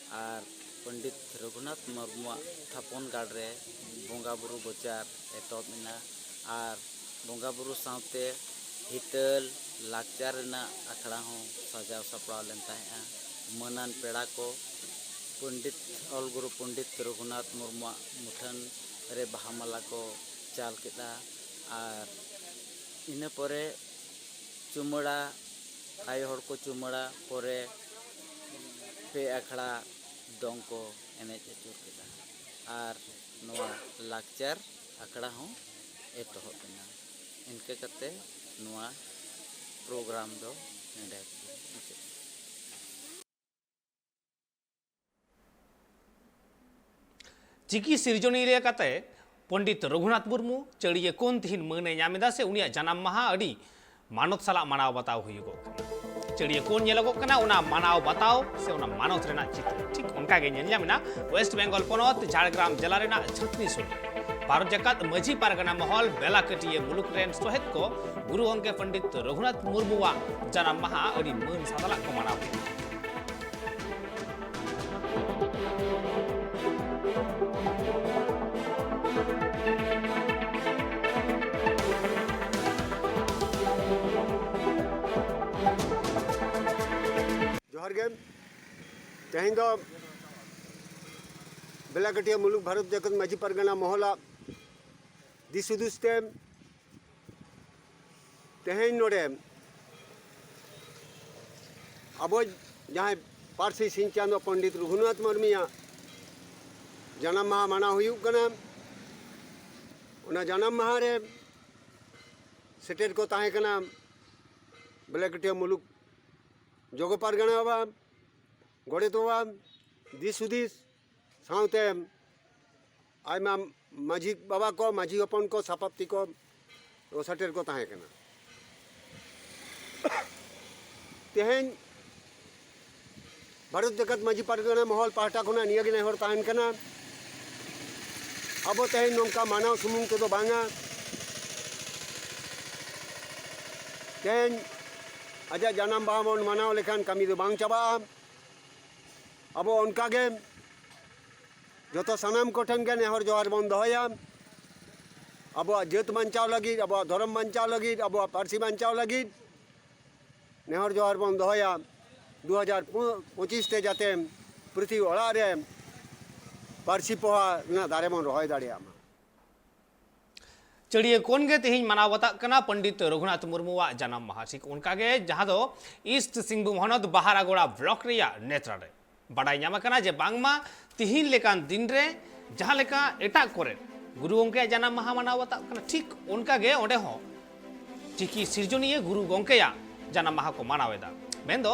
ᱟᱨ ᱯᱚᱱᱰᱤᱛ ᱨᱚᱜᱷᱩᱱᱟᱛᱷ ᱢᱩᱨᱢᱩᱣᱟᱜ ᱛᱷᱟᱯᱚᱱ ᱜᱟᱲ ᱨᱮ ᱵᱚᱸᱜᱟ ᱵᱩᱨᱩ ᱵᱚᱪᱟᱨ ᱮᱛᱚᱦᱚᱵ ᱮᱱᱟ᱾ ᱟᱨ ᱵᱚᱸᱜᱟ ᱵᱩᱨᱩ ᱥᱟᱶᱛᱮ ᱦᱤᱛᱟᱹᱞ, ᱞᱟᱠᱪᱟᱨ ᱨᱮᱱᱟᱜ ᱟᱠᱷᱲᱟ ᱦᱚᱸ ᱥᱟᱡᱟᱣ ᱥᱟᱯᱲᱟᱣ ᱞᱮᱱ ᱛᱟᱦᱮᱸᱫᱼᱟ᱾ ᱢᱟᱹᱱᱟᱱ ᱯᱮᱲᱟ ᱠᱚ ᱯᱚᱱᱰᱤᱛ, ᱚᱞ ᱜᱩᱨᱩ ᱯᱚᱱᱰᱤᱛ ᱨᱚᱜᱷᱩᱱᱟᱛᱷ ᱢᱩᱨᱢᱩᱣᱟᱜ ᱢᱩᱴᱷᱟᱹᱱ ᱨᱮ ᱵᱟᱦᱟ ᱢᱟᱞᱟ ᱠᱚ ᱪᱟᱞ ᱠᱮᱫᱟ᱾ ᱟᱨ ᱤᱱᱟᱹ ᱯᱚᱨᱮ ᱪᱩᱢᱟᱹᱲᱟ, ᱟᱭᱳ ᱦᱚᱲ ᱠᱚ ᱪᱩᱢᱟᱹᱲᱟ ᱯᱚᱨᱮ ᱯᱮ ᱟᱠᱷᱲᱟ ᱫᱚᱝ ᱠᱚ ᱮᱱᱮᱡ ᱟᱹᱪᱩᱨ ᱠᱮᱫᱟ᱾ ᱟᱨ ᱱᱚᱣᱟ ᱞᱟᱠᱪᱟᱨ ᱟᱠᱷᱲᱟ ᱦᱚᱸ ᱮᱛᱚᱦᱚᱵ ᱮᱱᱟ᱾ ᱤᱱᱠᱟᱹ ᱠᱟᱛᱮ ᱱᱚᱣᱟ ᱯᱨᱳᱜᱨᱟᱢ ᱫᱚ ᱱᱚᱰᱮ ᱜᱮ ᱢᱩᱪᱟᱹᱫ ᱮᱱᱟ᱾ ᱪᱤᱠᱤ ᱥᱤᱨᱡᱚᱱᱤᱭᱟᱹ ᱞᱮᱠᱟᱛᱮ ᱯᱚᱱᱰᱤᱛ ᱨᱚᱜᱷᱩᱱᱟᱛᱷ ᱢᱩᱨᱢᱩ ᱪᱟᱹᱲᱤᱭᱟᱹ ᱠᱚᱱ ᱛᱤᱦᱤᱧ ᱢᱟᱹᱱ ᱮ ᱧᱟᱢ ᱮᱫᱟ, ᱥᱮ ᱩᱱᱤᱭᱟᱜ ᱡᱟᱱᱟᱢ ᱢᱟᱦᱟ ᱟᱹᱰᱤ ᱢᱟᱱᱚᱛ ᱥᱟᱞᱟᱜ ᱢᱟᱱᱟᱣ ᱵᱟᱛᱟᱣ ᱦᱩᱭᱩᱜᱚᱜ ᱠᱟᱱᱟ᱾ ᱪᱟᱹᱲᱤᱭᱟᱹ ᱠᱚᱱ ᱧᱮᱞᱚᱜᱚᱜ ᱠᱟᱱᱟ, ᱚᱱᱟ ᱢᱟᱱᱟᱣ ᱵᱟᱛᱟᱣ ᱥᱮ ᱚᱱᱟ ᱢᱟᱱᱚᱛ ᱨᱮᱱᱟᱜ ᱪᱤᱛᱟᱹᱨ ᱴᱷᱤᱠ ᱚᱱᱠᱟ ᱜᱮ ᱧᱮᱞ ᱧᱟᱢ ᱮᱱᱟ ᱳᱭᱮᱥᱴ ᱵᱮᱝᱜᱚᱞ ᱯᱚᱱᱚᱛ ᱡᱷᱟᱲᱜᱨᱟᱢ ᱡᱮᱞᱟ ᱨᱮᱱᱟᱜ ᱪᱷᱟᱛᱱᱤ ᱥᱩᱨ ᱨᱮ᱾ ᱵᱷᱟᱨᱚᱛ ᱡᱟᱠᱟᱛ ᱢᱟᱹᱡᱷᱤ ᱯᱟᱨᱜᱟᱱᱟ ᱢᱚᱦᱚᱞ ᱵᱮᱞᱟᱠᱟᱹᱴᱤᱭᱟᱹ ᱢᱩᱞᱩᱠ ᱨᱮᱱ ᱥᱚᱦᱮᱫ ᱠᱚ ᱜᱩᱨᱩ ᱜᱚᱢᱠᱮ ᱯᱚᱱᱰᱤᱛ ᱨᱚᱜᱷᱩᱱᱟᱛᱷ ᱢᱩᱨᱢᱩᱣᱟᱜ ᱡᱟᱱᱟᱢ ᱢᱟᱦᱟ ᱟᱹᱰᱤ ᱢᱟᱹᱱ ᱥᱟᱛᱟᱞᱟᱜ ᱠᱚ ᱢᱟᱱᱟᱣ ᱠᱮᱫᱟ᱾ ᱡᱚᱦᱟᱨ ᱜᱮ᱾ ᱛᱮᱦᱮᱧ ᱫᱚ ᱵᱮᱞᱟᱠᱟᱹᱴᱤᱭᱟᱹ ᱢᱩᱞᱩᱠ ᱵᱷᱟᱨᱚᱛ ᱡᱟᱠᱟᱛ ᱢᱟᱹᱡᱷᱤ ᱯᱟᱨᱜᱟᱱᱟ ᱢᱚᱦᱚᱞᱟᱜ ᱫᱤᱥ ᱦᱩᱫᱤᱥ ᱛᱮ ᱛᱮᱦᱮᱧ ᱱᱚᱰᱮ ᱟᱵᱚ ᱡᱟᱦᱟᱸᱭ ᱯᱟᱹᱨᱥᱤ ᱥᱤᱧ ᱪᱟᱸᱫᱚ ᱯᱚᱱᱰᱤᱛ ᱨᱚᱜᱷᱩᱱᱟᱛᱷ ᱢᱩᱨᱢᱩᱭᱟᱜ ᱡᱟᱱᱟᱢ ᱢᱟᱦᱟ ᱢᱟᱱᱟᱣ ᱦᱩᱭᱩᱜ ᱠᱟᱱᱟ᱾ ᱚᱱᱟ ᱡᱟᱱᱟᱢ ᱢᱟᱦᱟ ᱨᱮ ᱥᱮᱴᱮᱨ ᱠᱚ ᱛᱟᱦᱮᱸ ᱠᱟᱱᱟ ᱵᱮᱞᱟᱠᱟᱹᱴᱤᱭᱟᱹ ᱢᱩᱞᱩᱠ ᱡᱚᱜᱚ ᱯᱟᱨᱜᱟᱱᱟ ᱵᱟᱵᱟ, ᱜᱚᱰᱮᱛ ᱵᱟᱵᱟ, ᱫᱤᱥ ᱦᱩᱫᱤᱥ ᱥᱟᱶᱛᱮ ᱟᱭᱢᱟ ᱢᱟᱹᱡᱷᱤ ᱵᱟᱵᱟ ᱠᱚ, ᱢᱟᱹᱡᱷᱤ ᱦᱚᱯᱚᱱ ᱠᱚ, ᱥᱟᱯᱟᱵᱛᱤ ᱠᱚ ᱥᱮᱴᱮᱨ ᱠᱚ ᱛᱟᱦᱮᱸ ᱠᱟᱱᱟ᱾ ᱛᱮᱦᱮᱧ ᱵᱷᱟᱨᱚᱛ ᱡᱟᱠᱟᱛ ᱢᱟᱹᱡᱷᱤ ᱯᱟᱨᱜᱟᱱᱟ ᱢᱚᱦᱚᱞ ᱯᱟᱦᱴᱟ ᱠᱷᱚᱱᱟᱜ ᱱᱤᱭᱟᱹ ᱜᱮ ᱱᱮᱦᱚᱨ ᱛᱟᱦᱮᱱ ᱠᱟᱱᱟ, ᱟᱵᱚ ᱛᱮᱦᱮᱧ ᱱᱚᱝᱠᱟ ᱢᱟᱱᱟᱣ ᱥᱩᱢᱩᱝ ᱛᱮᱫᱚ ᱵᱟᱝᱟ᱾ ᱛᱮᱦᱮᱧ ᱟᱡᱟᱜ ᱡᱟᱱᱟᱢ ᱢᱟᱦᱟ ᱵᱚᱱ ᱢᱟᱱᱟᱣ ᱞᱮᱠᱷᱟᱱ ᱠᱟᱹᱢᱤ ᱫᱚ ᱵᱟᱝ ᱪᱟᱵᱟᱜᱼᱟ᱾ ᱟᱵᱚ ᱚᱱᱠᱟᱜᱮ ᱡᱚᱛᱚ ᱥᱟᱱᱟᱢ ᱠᱚᱴᱷᱮᱱ ᱜᱮ ᱱᱮᱦᱚᱨ ᱡᱚᱦᱟᱨ ᱵᱚᱱ ᱫᱚᱦᱚᱭᱟ, ᱟᱵᱚᱣᱟᱜ ᱡᱟᱹᱛ ᱵᱟᱧᱪᱟᱣ ᱞᱟᱹᱜᱤᱫ, ᱟᱵᱚᱣᱟᱜ ᱫᱷᱚᱨᱚᱢ ᱵᱟᱧᱪᱟᱣ ᱞᱟᱹᱜᱤᱫ, ᱟᱵᱚᱣᱟᱜ ᱯᱟᱹᱨᱥᱤ ᱵᱟᱧᱪᱟᱣ ᱞᱟᱹᱜᱤᱫ᱾ ᱱᱮᱦᱚᱨ ᱡᱚᱦᱟᱨ ᱵᱚᱱ ᱫᱚᱦᱚᱭᱟ, ᱫᱩ ᱦᱟᱡᱟᱨ ᱯᱚᱸᱪᱤᱥ ᱛᱮ ᱡᱟᱛᱮ ᱯᱨᱚᱛᱤ ᱚᱲᱟᱜ ᱨᱮ ᱯᱟᱹᱨᱥᱤ ᱯᱚᱦᱟ ᱨᱮᱱᱟᱜ ᱫᱟᱨᱮ ᱵᱚᱱ ᱨᱚᱦᱚᱭ ᱫᱟᱲᱮᱭᱟᱜ ᱢᱟ᱾ ᱪᱟᱹᱲᱤᱭᱟᱹ ᱠᱚᱱ ᱜᱮ ᱛᱮᱦᱮᱧ ᱢᱟᱱᱟᱣ ᱵᱟᱛᱟᱜ ᱠᱟᱱᱟ ᱯᱚᱱᱰᱤᱛ ᱨᱚᱜᱷᱩᱱᱟᱛᱷ ᱢᱩᱨᱢᱩᱣᱟᱜ ᱡᱟᱱᱟᱢ ᱢᱟᱦᱟ᱾ ᱴᱷᱤᱠ ᱚᱱᱠᱟ ᱜᱮ ᱡᱟᱦᱟᱸ ᱫᱚ ᱤᱥᱴ ᱥᱤᱝᱵᱷᱩᱢ ᱦᱚᱱᱚᱛ ᱵᱟᱦᱟᱨᱟᱜᱳᱲᱟ ᱵᱞᱚᱠ ᱨᱮᱭᱟᱜ ᱱᱮᱛᱨᱟ ᱨᱮ ᱵᱟᱰᱟᱭ ᱧᱟᱢ ᱟᱠᱟᱱᱟ ᱡᱮ ᱵᱟᱝᱢᱟ ᱛᱤᱦᱤᱧ ᱞᱮᱠᱟᱱ ᱫᱤᱱ ᱨᱮ ᱡᱟᱦᱟᱸ ᱞᱮᱠᱟ ᱮᱴᱟᱜ ᱠᱚᱨᱮ ᱜᱩᱨᱩ ᱜᱚᱢᱠᱮᱭᱟᱜ ᱡᱟᱱᱟᱢ ᱢᱟᱦᱟ ᱢᱟᱱᱟᱣ ᱵᱟᱛᱟᱜ ᱠᱟᱱᱟ, ᱴᱷᱤᱠ ᱚᱱᱠᱟ ᱜᱮ ᱚᱸᱰᱮ ᱦᱚᱸ ᱪᱤᱠᱤ ᱥᱤᱨᱡᱚᱱᱤᱭᱟᱹ ᱜᱩᱨᱩ ᱜᱚᱢᱠᱮᱭᱟᱜ ᱡᱟᱱᱟᱢ ᱢᱟᱦᱟ ᱠᱚ ᱢᱟᱱᱟᱣ ᱮᱫᱟ᱾ ᱢᱮᱱᱫᱚ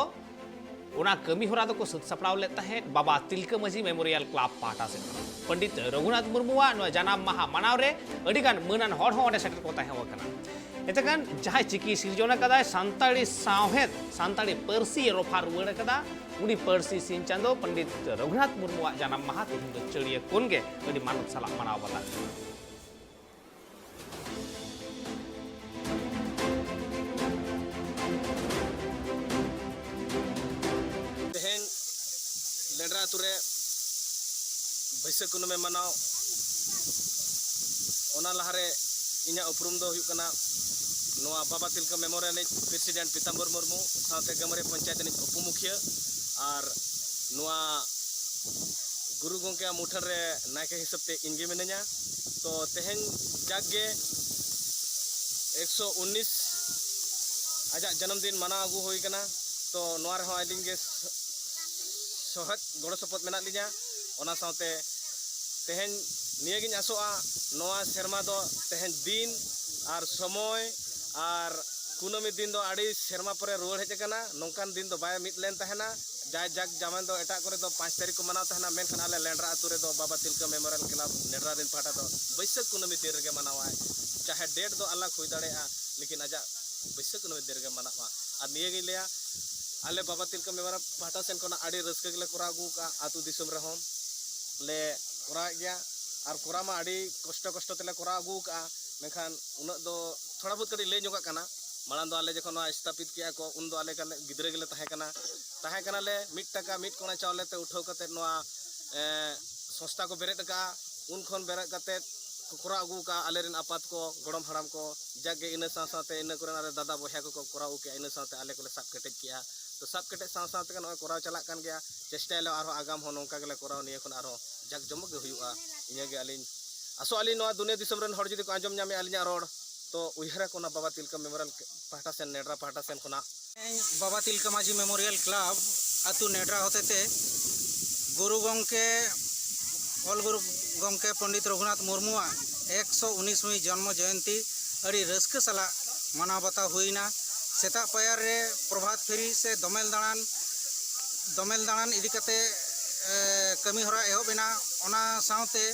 ᱚᱱᱟ ᱠᱟᱹᱢᱤ ᱦᱚᱨᱟ ᱫᱚᱠᱚ ᱥᱟᱹᱛ ᱥᱟᱯᱲᱟᱣ ᱞᱮᱫ ᱛᱟᱦᱮᱸᱫ ᱵᱟᱵᱟ ᱛᱤᱞᱠᱟᱹ ᱢᱟᱹᱡᱷᱤ ᱢᱮᱢᱳᱨᱤᱭᱟᱞ ᱠᱞᱟᱵᱽ ᱯᱟᱦᱴᱟ ᱥᱮᱫ ᱠᱷᱚᱱ᱾ ᱯᱚᱱᱰᱤᱛ ᱨᱚᱜᱷᱩᱱᱟᱛᱷ ᱢᱩᱨᱢᱩᱣᱟᱜ ᱱᱚᱣᱟ ᱡᱟᱱᱟᱢ ᱢᱟᱦᱟ ᱢᱟᱱᱟᱣ ᱨᱮ ᱟᱹᱰᱤᱜᱟᱱ ᱢᱟᱹᱱᱟᱱ ᱦᱚᱲ ᱦᱚᱸ ᱚᱸᱰᱮ ᱥᱮᱴᱮᱨ ᱠᱚ ᱛᱟᱦᱮᱸ ᱠᱟᱱᱟ᱾ ᱮᱛᱮᱠᱟᱱ ᱡᱟᱦᱟᱸᱭ ᱪᱤᱠᱤ ᱥᱤᱨᱡᱚᱱ ᱟᱠᱟᱫᱟᱭ, ᱥᱟᱱᱛᱟᱲᱤ ᱥᱟᱶᱦᱮᱫ, ᱥᱟᱱᱛᱟᱲᱤ ᱯᱟᱹᱨᱥᱤ ᱨᱚᱯᱷᱟ ᱨᱩᱣᱟᱹᱲ ᱟᱠᱟᱫᱟ, ᱩᱱᱤ ᱯᱟᱹᱨᱥᱤ ᱥᱤᱧ ᱪᱟᱸᱫᱚ ᱯᱚᱱᱰᱤᱛ ᱨᱚᱜᱷᱩᱱᱟᱛᱷ ᱢᱩᱨᱢᱩᱣᱟᱜ ᱡᱟᱱᱟᱢ ᱢᱟᱦᱟ ᱛᱮᱦᱮᱧ ᱫᱚ ᱪᱟᱹᱲᱤᱭᱟᱹ ᱠᱚᱱ ᱜᱮ ᱟᱹᱰᱤ ᱢᱟᱱᱚᱛ ᱥᱟᱞᱟᱜ ᱢᱟᱱᱟᱣ ᱵᱟᱛᱟᱜ ᱠᱟᱱᱟ᱾ ᱛᱮᱦᱮᱧ ᱞᱮᱸᱰᱨᱟ ᱟᱹᱛᱩ ᱨᱮ ᱵᱟᱹᱭᱥᱟᱹᱠᱷ ᱠᱩᱱᱟᱹᱢᱤ ᱢᱟᱱᱟᱣ, ᱚᱱᱟ ᱞᱟᱦᱟᱨᱮ ᱤᱧᱟᱹᱜ ᱩᱯᱨᱩᱢ ᱫᱚ ᱦᱩᱭᱩᱜ ᱠᱟᱱᱟ ᱱᱚᱣᱟ ᱵᱟᱵᱟ ᱛᱤᱞᱠᱟᱹ ᱢᱮᱢᱳᱨᱤᱭᱟᱞ ᱨᱤᱱᱤᱡ ᱯᱨᱮᱥᱤᱰᱮᱱᱴ ᱯᱤᱛᱟᱢᱵᱚᱨ ᱢᱩᱨᱢᱩ, ᱥᱟᱶᱛᱮ ᱜᱟᱹᱢᱟᱹᱨᱤ ᱯᱚᱧᱪᱟᱭᱮᱛ ᱨᱤᱱᱤᱡ ᱩᱯᱚᱢᱩᱠᱷᱤᱭᱟᱹ, ᱟᱨ ᱱᱚᱣᱟ ᱜᱩᱨᱩ ᱜᱚᱢᱠᱮᱭᱟᱜ ᱢᱩᱴᱷᱟᱹᱱ ᱨᱮ ᱱᱟᱭᱠᱮ ᱦᱤᱥᱟᱹᱵ ᱛᱮ ᱤᱧ ᱜᱮ ᱢᱤᱱᱟᱹᱧᱟ᱾ ᱛᱚ ᱛᱮᱦᱮᱧ ᱡᱟᱠ ᱜᱮ ᱮᱠᱥᱚ ᱩᱱᱤᱥ ᱟᱡᱟᱜ ᱡᱟᱱᱟᱢ ᱫᱤᱱ ᱢᱟᱱᱟᱣ ᱟᱹᱜᱩ ᱦᱩᱭ ᱠᱟᱱᱟ᱾ ᱛᱚ ᱱᱚᱣᱟ ᱨᱮᱦᱚᱸ ᱟᱹᱞᱤᱧ ᱜᱮ ᱥᱚᱦᱮᱫ ᱜᱚᱲᱚ ᱥᱚᱯᱚᱦᱚᱫ ᱢᱮᱱᱟᱜ ᱞᱤᱧᱟ᱾ ᱚᱱᱟ ᱥᱟᱶᱛᱮ ᱛᱮᱦᱮᱧ ᱱᱤᱭᱟᱹᱜᱤᱧ ᱟᱥᱚᱜᱼᱟ, ᱱᱚᱣᱟ ᱥᱮᱨᱢᱟ ᱫᱚ ᱛᱮᱦᱮᱧ ᱫᱤᱱ ᱟᱨ ᱥᱚᱢᱚᱭ ᱟᱨ ᱠᱩᱱᱟᱹᱢᱤ ᱫᱤᱱ ᱫᱚ ᱟᱹᱰᱤ ᱥᱮᱨᱢᱟ ᱯᱚᱨᱮ ᱨᱩᱣᱟᱹᱲ ᱦᱮᱡ ᱟᱠᱟᱱᱟ᱾ ᱱᱚᱝᱠᱟᱱ ᱫᱤᱱ ᱫᱚ ᱵᱟᱭ ᱢᱤᱫ ᱞᱮᱱ ᱛᱟᱦᱮᱱᱟ᱾ ᱡᱟᱭ ᱡᱟᱠ ᱡᱟᱢᱟᱱ ᱫᱚ ᱮᱴᱟᱜ ᱠᱚᱨᱮ ᱫᱚ ᱯᱟᱸᱪ ᱛᱟᱹᱨᱤᱠᱷ ᱠᱚ ᱢᱟᱱᱟᱣ ᱛᱟᱦᱮᱱᱟ, ᱢᱮᱱᱠᱷᱟᱱ ᱟᱞᱮ ᱞᱮᱸᱰᱨᱟ ᱟᱹᱛᱩ ᱨᱮᱫᱚ ᱵᱟᱵᱟ ᱛᱤᱞᱠᱟᱹ ᱢᱮᱢᱳᱨᱤᱭᱟᱞ ᱠᱞᱟᱵᱽ ᱱᱮᱰᱨᱟ ᱨᱮᱱ ᱯᱟᱦᱴᱟ ᱫᱚ ᱵᱟᱹᱭᱥᱟᱹᱠᱷ ᱠᱩᱱᱟᱹᱢᱤ ᱫᱤᱱ ᱨᱮᱜᱮ ᱢᱟᱱᱟᱣᱟᱭ᱾ ᱪᱟᱦᱮ ᱰᱮᱴ ᱫᱚ ᱟᱞᱟᱜᱽ ᱦᱩᱭ ᱫᱟᱲᱮᱭᱟᱜᱼᱟ, ᱞᱮᱠᱤᱱ ᱟᱡᱟᱜ ᱵᱟᱹᱭᱥᱟᱹᱠᱷ ᱠᱩᱱᱟᱹᱢᱤ ᱫᱤᱱ ᱨᱮᱜᱮ ᱢᱟᱱᱟᱣᱟ᱾ ᱟᱨ ᱱᱤᱭᱟᱹᱜᱤᱧ ᱞᱟᱹᱭᱟ, ᱟᱞᱮ ᱵᱟᱵᱟ ᱛᱤᱞᱠᱟᱹ ᱢᱮᱢᱳᱨᱤᱭᱟᱞ ᱯᱟᱦᱴᱟ ᱥᱮᱱ ᱠᱷᱚᱱᱟᱜ ᱟᱹᱰᱤ ᱨᱟᱹᱥᱠᱟᱹ ᱜᱮᱞᱮ ᱠᱚᱨᱟᱣ ᱟᱹᱜᱩ ᱟᱠᱟᱫᱼᱟ᱾ ᱟᱹᱛᱩ ᱫᱤᱥᱚᱢ ᱨᱮᱦᱚᱸ ᱞᱮ ᱠᱚᱨᱟᱣᱮᱫ ᱜᱮᱭᱟ, ᱟᱨ ᱠᱚᱨᱟᱣ ᱢᱟ ᱟᱹᱰᱤ ᱠᱚᱥᱴᱚ ᱠᱚᱥᱴᱚ ᱛᱮᱞᱮ ᱠᱚᱨᱟᱣ ᱟᱹᱜᱩ ᱟᱠᱟᱫᱼᱟ᱾ ᱢᱮᱱᱠᱷᱟᱱ ᱩᱱᱟᱹᱜ ᱫᱚ ᱛᱷᱚᱲᱟ ᱵᱚᱦᱩᱛ ᱠᱟᱹᱴᱤᱡ ᱞᱟᱹᱭ ᱧᱚᱜᱟᱜ ᱠᱟᱱᱟ᱾ ᱢᱟᱲᱟᱝ ᱫᱚ ᱟᱞᱮ ᱡᱚᱠᱷᱚᱱ ᱱᱚᱣᱟ ᱥᱛᱷᱟᱯᱤᱛ ᱠᱮᱜᱼᱟ ᱠᱚ, ᱩᱱ ᱫᱚ ᱟᱞᱮ ᱠᱟᱱ ᱜᱤᱫᱽᱨᱟᱹ ᱜᱮᱞᱮ ᱛᱟᱦᱮᱸ ᱠᱟᱱᱟ᱾ ᱛᱟᱦᱮᱸ ᱠᱟᱱᱟᱞᱮ ᱢᱤᱫ ᱴᱟᱠᱟ ᱢᱤᱫ ᱠᱚᱬᱟ ᱪᱟᱣᱞᱮ ᱛᱮ ᱩᱴᱷᱟᱹᱣ ᱠᱟᱛᱮᱫ ᱱᱚᱣᱟ, ᱮᱸ, ᱥᱚᱝᱥᱛᱷᱟ ᱠᱚ ᱵᱮᱨᱮᱫ ᱟᱠᱟᱫᱼᱟ᱾ ᱩᱱ ᱠᱷᱚᱱ ᱵᱮᱨᱮᱫ ᱠᱟᱛᱮᱫ ᱠᱚᱨᱟᱣ ᱟᱹᱜᱩ ᱟᱠᱟᱫᱼᱟ ᱟᱞᱮᱨᱮᱱ ᱟᱯᱟᱛ ᱠᱚ, ᱜᱚᱲᱚᱢ ᱦᱟᱲᱟᱢ ᱠᱚ, ᱡᱟᱠ ᱜᱮ ᱤᱱᱟᱹ ᱥᱟᱶ ᱥᱟᱶᱛᱮ ᱤᱱᱟᱹ ᱠᱚᱨᱮᱱ ᱟᱞᱮ ᱫᱟᱫᱟ ᱵᱚᱭᱦᱟ ᱠᱚᱠᱚ ᱠᱚᱨᱟᱣ ᱟᱹᱜᱩ ᱠᱮᱜᱼᱟ, ᱤᱱᱟᱹ ᱥᱟᱶᱛᱮ ᱟᱞᱮ ᱠᱚᱞᱮ ᱥᱟᱵ ᱠᱮᱴᱮᱡ ᱠᱮᱜᱼᱟ᱾ ᱛᱚ ᱥᱟᱵ ᱠᱮᱴᱮᱡ ᱥᱟᱶ ᱥᱟᱶ ᱛᱮᱜᱮ ᱱᱚᱜᱼᱚᱭ ᱠᱚᱨᱟᱣ ᱪᱟᱞᱟᱜ ᱠᱟᱱ ᱜᱮᱭᱟ, ᱪᱮᱥᱴᱟᱭᱟᱞᱮ ᱟᱨᱦᱚᱸ ᱟᱜᱟᱢ ᱦᱚᱸ ᱱᱚᱝᱠᱟ ᱜᱮᱞᱮ ᱠᱚᱨᱟᱣᱟ, ᱱᱤᱭᱟᱹ ᱠᱷᱚᱱ ᱟᱨᱦᱚᱸ ᱡᱟᱠ ᱡᱚᱢᱚᱠ ᱜᱮ ᱦᱩᱭᱩᱜᱼᱟ᱾ ᱤᱱᱟᱹᱜᱮ ᱟᱹᱞᱤᱧ ᱟᱥᱚᱜ ᱟᱹᱞᱤᱧ ᱱᱚᱣᱟ ᱫᱩᱱᱤᱭᱟᱹ ᱫᱤᱥᱚᱢ ᱨᱮᱱ ᱦᱚᱲ ᱡᱩᱫᱤ ᱠᱚ ᱟᱸᱡᱚᱢ ᱧᱟᱢᱮᱜᱼᱟ ᱟᱹᱞᱤᱧᱟᱜ ᱨᱚᱲ, ᱛᱚ ᱩᱭᱦᱟᱹᱨ ᱟᱠᱚ ᱚᱱᱟ ᱵᱟᱵᱟ ᱛᱤᱞᱠᱟᱹ ᱢᱮᱢᱳᱨᱤᱭᱟᱞ ᱯᱟᱦᱴᱟ ᱥᱮᱱ, ᱱᱮᱰᱨᱟ ᱯᱟᱦᱴᱟ ᱥᱮᱱ ᱠᱷᱚᱱᱟᱜ᱾ ᱵᱟᱵᱟ ᱛᱤᱞᱠᱟᱹ ᱢᱟᱹᱡᱷᱤ ᱢᱮᱢᱳᱨᱤᱭᱟᱞ ᱠᱞᱟᱵᱽ ᱟᱹᱛᱩ ᱱᱮᱰᱨᱟ ᱦᱚᱛᱮᱛᱮ ᱜᱩᱨᱩ ᱜᱚᱢᱠᱮ, ᱚᱞ ᱜᱩᱨᱩ ᱜᱚᱢᱠᱮ ᱯᱚᱱᱰᱤᱛ ᱨᱚᱜᱷᱩᱱᱟᱛᱷ ᱢᱩᱨᱢᱩᱣᱟᱜ ᱮᱠᱥᱚ ᱩᱱᱤᱥ ᱡᱚᱱᱢᱚ ᱡᱚᱭᱚᱱᱛᱤ ᱟᱹᱰᱤ ᱨᱟᱹᱥᱠᱟᱹ ᱥᱟᱞᱟᱜ ᱢᱟᱱᱟᱣ ᱵᱟᱛᱟᱣ ᱦᱩᱭᱱᱟ᱾ ᱥᱮᱛᱟᱜ ᱯᱟᱭᱟᱨ ᱨᱮ ᱯᱨᱚᱵᱷᱟᱛ ᱯᱷᱮᱨᱤ ᱥᱮ ᱫᱚᱢᱮᱞ ᱫᱟᱬᱟᱱ, ᱫᱚᱢᱮᱞ ᱫᱟᱬᱟᱱ ᱤᱫᱤ ᱠᱟᱛᱮ, ᱮ, ᱠᱟᱹᱢᱤ ᱦᱚᱨᱟ ᱮᱦᱚᱵ ᱮᱱᱟ᱾ ᱚᱱᱟ ᱥᱟᱶᱛᱮ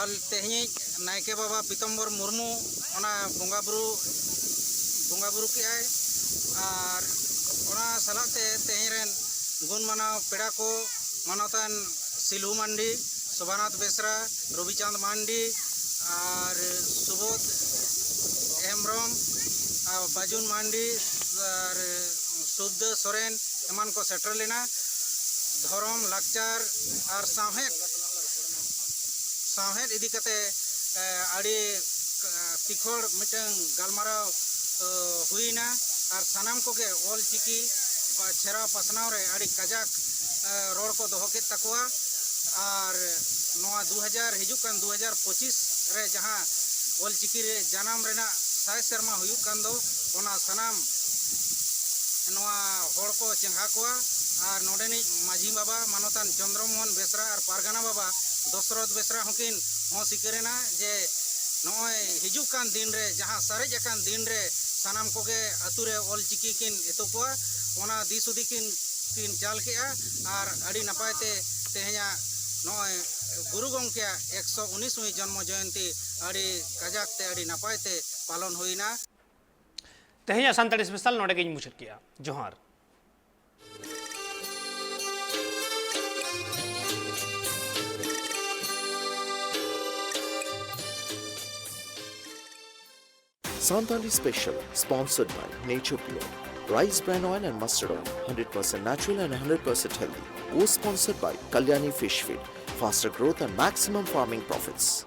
ᱟᱨ ᱛᱮᱦᱮᱧᱤᱡ ᱱᱟᱭᱠᱮ ᱵᱟᱵᱟ ᱯᱤᱛᱚᱢᱵᱚᱨ ᱢᱩᱨᱢᱩ ᱚᱱᱟ ᱵᱚᱸᱜᱟ ᱵᱩᱨᱩ, ᱵᱚᱸᱜᱟ ᱵᱩᱨᱩ ᱠᱮᱜᱼᱟᱭ᱾ ᱟᱨ ᱚᱱᱟ ᱥᱟᱞᱟᱜ ᱛᱮ ᱛᱮᱦᱮᱧ ᱨᱮᱱ ᱜᱩᱱ ᱢᱟᱱᱟᱣ ᱯᱮᱲᱟ ᱠᱚ, ᱢᱟᱱᱚᱛᱟᱱ ᱥᱤᱞᱩ ᱢᱟᱱᱰᱤ, ᱥᱳᱵᱷᱟᱱᱟᱛᱷ ᱵᱮᱥᱨᱟ, ᱨᱚᱵᱤᱪᱟᱸᱫᱽ ᱢᱟᱱᱰᱤ, ᱟᱨ ᱥᱩᱵᱳᱫᱷ ᱦᱮᱢᱵᱨᱚᱢ, ᱟᱨ ᱵᱟᱡᱩᱱ ᱢᱟᱱᱰᱤ, ᱟᱨ ᱥᱩᱵᱫᱟᱹ ᱥᱚᱨᱮᱱ ᱮᱢᱟᱱ ᱠᱚ ᱥᱮᱴᱮᱨ ᱞᱮᱱᱟ᱾ ᱫᱷᱚᱨᱚᱢ, ᱞᱟᱠᱪᱟᱨ ᱟᱨ ᱥᱟᱶᱦᱮᱫ, ᱥᱟᱶᱦᱮᱫ ᱤᱫᱤ ᱠᱟᱛᱮ, ᱮ, ᱟᱹᱰᱤ, ᱮ, ᱛᱤᱠᱷᱚᱲ ᱢᱤᱫᱴᱟᱝ ᱜᱟᱞᱢᱟᱨᱟᱣ, ᱮ, ᱦᱩᱭᱱᱟ᱾ ᱟᱨ ᱥᱟᱱᱟᱢ ᱠᱚᱜᱮ ᱚᱞ ᱪᱤᱠᱤ ᱯᱟ-, ᱪᱷᱮᱨᱟᱣ ᱯᱟᱥᱱᱟᱣ ᱨᱮ ᱟᱹᱰᱤ ᱠᱟᱡᱟᱠ, ᱮ, ᱨᱚᱲ ᱠᱚ ᱫᱚᱦᱚ ᱠᱮᱫ ᱛᱟᱠᱚᱣᱟ᱾ ᱟᱨ ᱱᱚᱣᱟ ᱫᱩ ᱦᱟᱡᱟᱨ, ᱦᱤᱡᱩᱜ ᱠᱟᱱ ᱫᱩ ᱦᱟᱡᱟᱨ ᱯᱚᱸᱪᱤᱥ ᱨᱮ ᱡᱟᱦᱟᱸ ᱚᱞ ᱪᱤᱠᱤ ᱨᱮ ᱡᱟᱱᱟᱢ ᱨᱮᱱᱟᱜ ᱥᱟᱭ ᱥᱮᱨᱢᱟ ᱦᱩᱭᱩᱜ ᱠᱟᱱ ᱫᱚ, ᱚᱱᱟ ᱥᱟᱱᱟᱢ ᱱᱚᱣᱟ ᱦᱚᱲ ᱠᱚ ᱪᱮᱸᱜᱷᱟ ᱠᱚᱣᱟ᱾ ᱟᱨ ᱱᱚᱰᱮᱱᱤᱡ ᱢᱟᱹᱡᱷᱤ ᱵᱟᱵᱟ ᱢᱟᱱᱚᱛᱟᱱ ᱪᱚᱱᱫᱨᱚ ᱢᱳᱦᱚᱱ ᱵᱮᱥᱨᱟ ᱟᱨ ᱯᱟᱨᱜᱟᱱᱟ ᱵᱟᱵᱟ ᱫᱚᱥᱨᱚᱛᱷ ᱵᱮᱥᱨᱟ ᱦᱚᱸᱠᱤᱱ ᱦᱚᱸ ᱥᱤᱠᱟᱹᱨ ᱮᱱᱟ ᱡᱮ ᱱᱚᱜᱼᱚᱭ ᱦᱤᱡᱩᱜ ᱠᱟᱱ ᱫᱤᱱ ᱨᱮ, ᱡᱟᱦᱟᱸ ᱥᱟᱨᱮᱡ ᱟᱠᱟᱱ ᱫᱤᱱ ᱨᱮ ᱥᱟᱱᱟᱢ ᱠᱚᱜᱮ ᱟᱹᱛᱩ ᱨᱮ ᱚᱞ ᱪᱤᱠᱤ ᱠᱤᱱ ᱮᱛᱚ ᱠᱚᱣᱟ, ᱚᱱᱟ ᱫᱤᱥ ᱦᱩᱫᱤᱥ ᱠᱤᱱ, ᱠᱤᱱ ᱪᱟᱞ ᱠᱮᱜᱼᱟ᱾ ᱟᱨ ᱟᱹᱰᱤ ᱱᱟᱯᱟᱭ ᱛᱮ ᱛᱮᱦᱮᱧᱟᱜ ᱱᱚᱜᱼᱚᱭ ᱜᱩᱨᱩ ᱜᱚᱢᱠᱮᱭᱟᱜ ᱮᱠᱥᱚ ᱩᱱᱤᱥ ᱢᱤ ᱡᱚᱱᱢᱚ ᱡᱚᱭᱚᱱᱛᱤ ᱟᱹᱰᱤ ᱠᱟᱡᱟᱠ ᱛᱮ, ᱟᱹᱰᱤ ᱱᱟᱯᱟᱭ ᱛᱮ ᱯᱟᱞᱚᱱ ᱦᱩᱭᱱᱟ᱾ ᱛᱮᱦᱮᱧᱟᱜ ᱥᱟᱱᱛᱟᱲᱤ ᱥᱯᱮᱥᱟᱞ ᱱᱚᱰᱮ ᱜᱤᱧ ᱢᱩᱪᱟᱹᱫ ᱠᱮᱜᱼᱟ᱾ ᱡᱚᱦᱟᱨ᱾ Santali Special, sponsored by Nature Pure, rice bran oil and mustard oil, hundred percent natural and hundred percent healthy. Co-sponsored by Kalyani Fish Feed, faster growth and maximum farming profits.